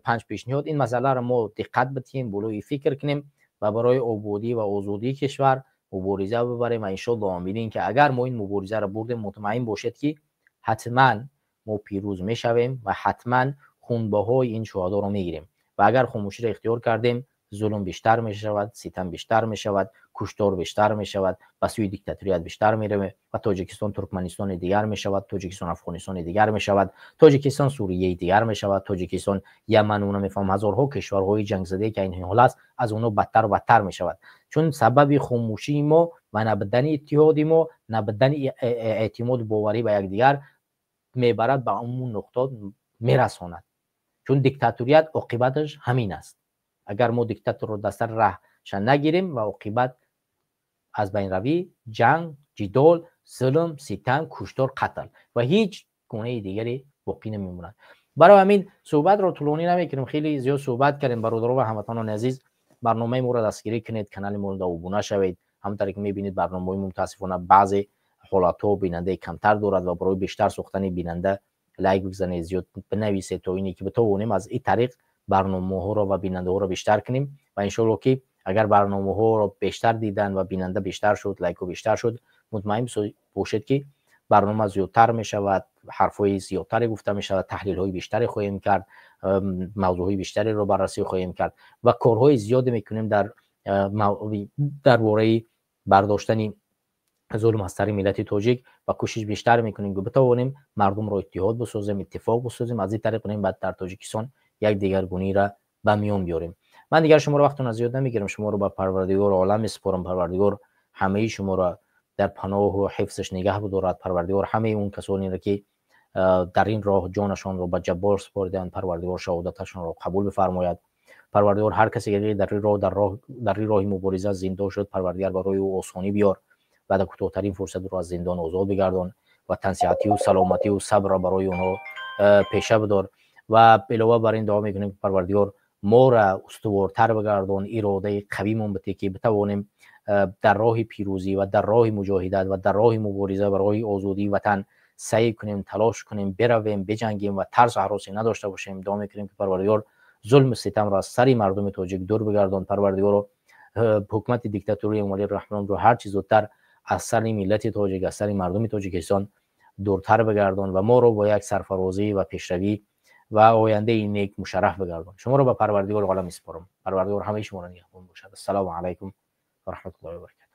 панҷ пешниҳод, ин масъаларо мо диққат бидиҳем, болои фикр кунем ва барои ободӣ ва озодии кишвар мубориза бибарем. Ва иншоалло омидем, ки агар мо ин муборизаро бурдем, мутмаин бошед, ки ҳатман мо пирӯз мешавем ва ҳатман хунбаҳои ин шуҳадоро мегирем. Ва агар хомӯширо ихтиёр кардем, зулм бештар мешавад, ситам бештар мешавад, куштор бештар мешавад, ба сӯи диктаторият бештар меравем ва Тоҷикистон Туркманистони дигар мешавад, Тоҷикистон Афғонистони дигар мешавад, Тоҷикистон Сурияи дигар мешавад, Тоҷикистон Яману, намефаҳмам, ҳазорҳо кишварҳои ҷангзадае, ки айни ҳол аст, аз онҳо бадтару бадтар мешавад. Чун сабаби хомӯшии мо ва набудани иттиҳоди мо, набудани эътимоду боварӣ ба якдигар мебарад, ба ҳамун нуқта мерасонад. Чун диктаторият оқибаташ ҳамин аст. Агар мо диктаторро дар сари раҳша нагирем, ва оқибат аз байнравӣ, ҷанг, ҷидол, зулм, ситам, куштор, қатл ва ҳеҷ гунаи дигаре боқӣ намемонад. Барои ҳамин суҳбатро тӯлонӣ намекунем, хеле зиёд суҳбат кардем. Бародаро ва ҳамватанони азиз, барномаи моро дастгирӣ кунед, канали моро обуна шавед. Ҳамонтаре ки мебинед, барномаҳои мутаассифона баъзе ҳолатҳо бинандаи камтар дорад ва барои бештар сохтани бинанда лайк бигзанед, зиёд бинависед, то ине ки битавонем аз ин тариқ барномаҳоро ва бинандаҳоро бештар кунем. Ва иншоалло, ки агар барномаҳоро бештар дидан ва бинанда бештар шуд, лайку бештар шуд, мутмаин бошед, ки барнома зиёдтар мешавад, ҳарфҳои зиёдтаре гуфта мешавад, таҳлилҳои бештаре хоҳем кард, мавзӯъҳои бештареро баррасӣ хоҳем кард ва корҳои зиёде мекунем дар бораи бардоштани зулм аз сари миллати тоҷик ва кӯшиш бештар мекунем, ки битавонем мардумро иттиҳод бисозем, иттифоқ бисозем. Аз ин тариқ кунем, баъд дар Тоҷикистон як дигаргуниро ба миён биёрем. Ман дигар шуморо вақтона зиёд намегирам, шуморо ба Парвардигор олам месупорам. Парвардигор ҳамаи шуморо дар паноҳу ҳифзаш нигаҳ бидорад. Парвардигор ҳамаи он касонеро, ки дар ин роҳ ҷонашонро ба Ҷаббор супориданд, Парвардигор шаҳодаташонро қабул бифармояд. Парвардигор ҳар касе ки дар ин роҳи мубориза зиндон шуд, Парвардигар барои ӯ осонӣ биёр ва дар кӯтоҳтарин фурсат ӯро аз зиндон озод бигардон ва тансиҳатию саломатию сабрро барои онҳо пеша бидор. Ва илова бар ин дуо мекунем, ки Парвардигор моро устувортар бигардон, иродаи қавимон бите, ки битавонем дар роҳи пирӯзӣ ва дар роҳи муҷоҳидат ва дар роҳи мубориза барои озодии ватан саъй кунем, талош кунем, биравем, биҷангем ва тарсу ҳаросе надошта бошем. Дуо мекунем, ки Парвардигор зулму ситамро аз сари мардуми тоҷик дур бигардон. Парвардигоро, ҳукумати диктатории Эмомалӣ Раҳмонро ҳарчи зудтар аз сари миллати тоҷик, аз сари мардуми Тоҷикистон дуртар бигардон ва моро бо як сарфарозӣ ва пешравӣ ва ояндаи нек мушарраф бигардон. Шуморо ба Парвардигори олам месупорам. Парвардигор ҳамаи шуморо нигаҳбон бошад. Ассалому алайкум ва раҳматуллоҳи ва баракатуҳ.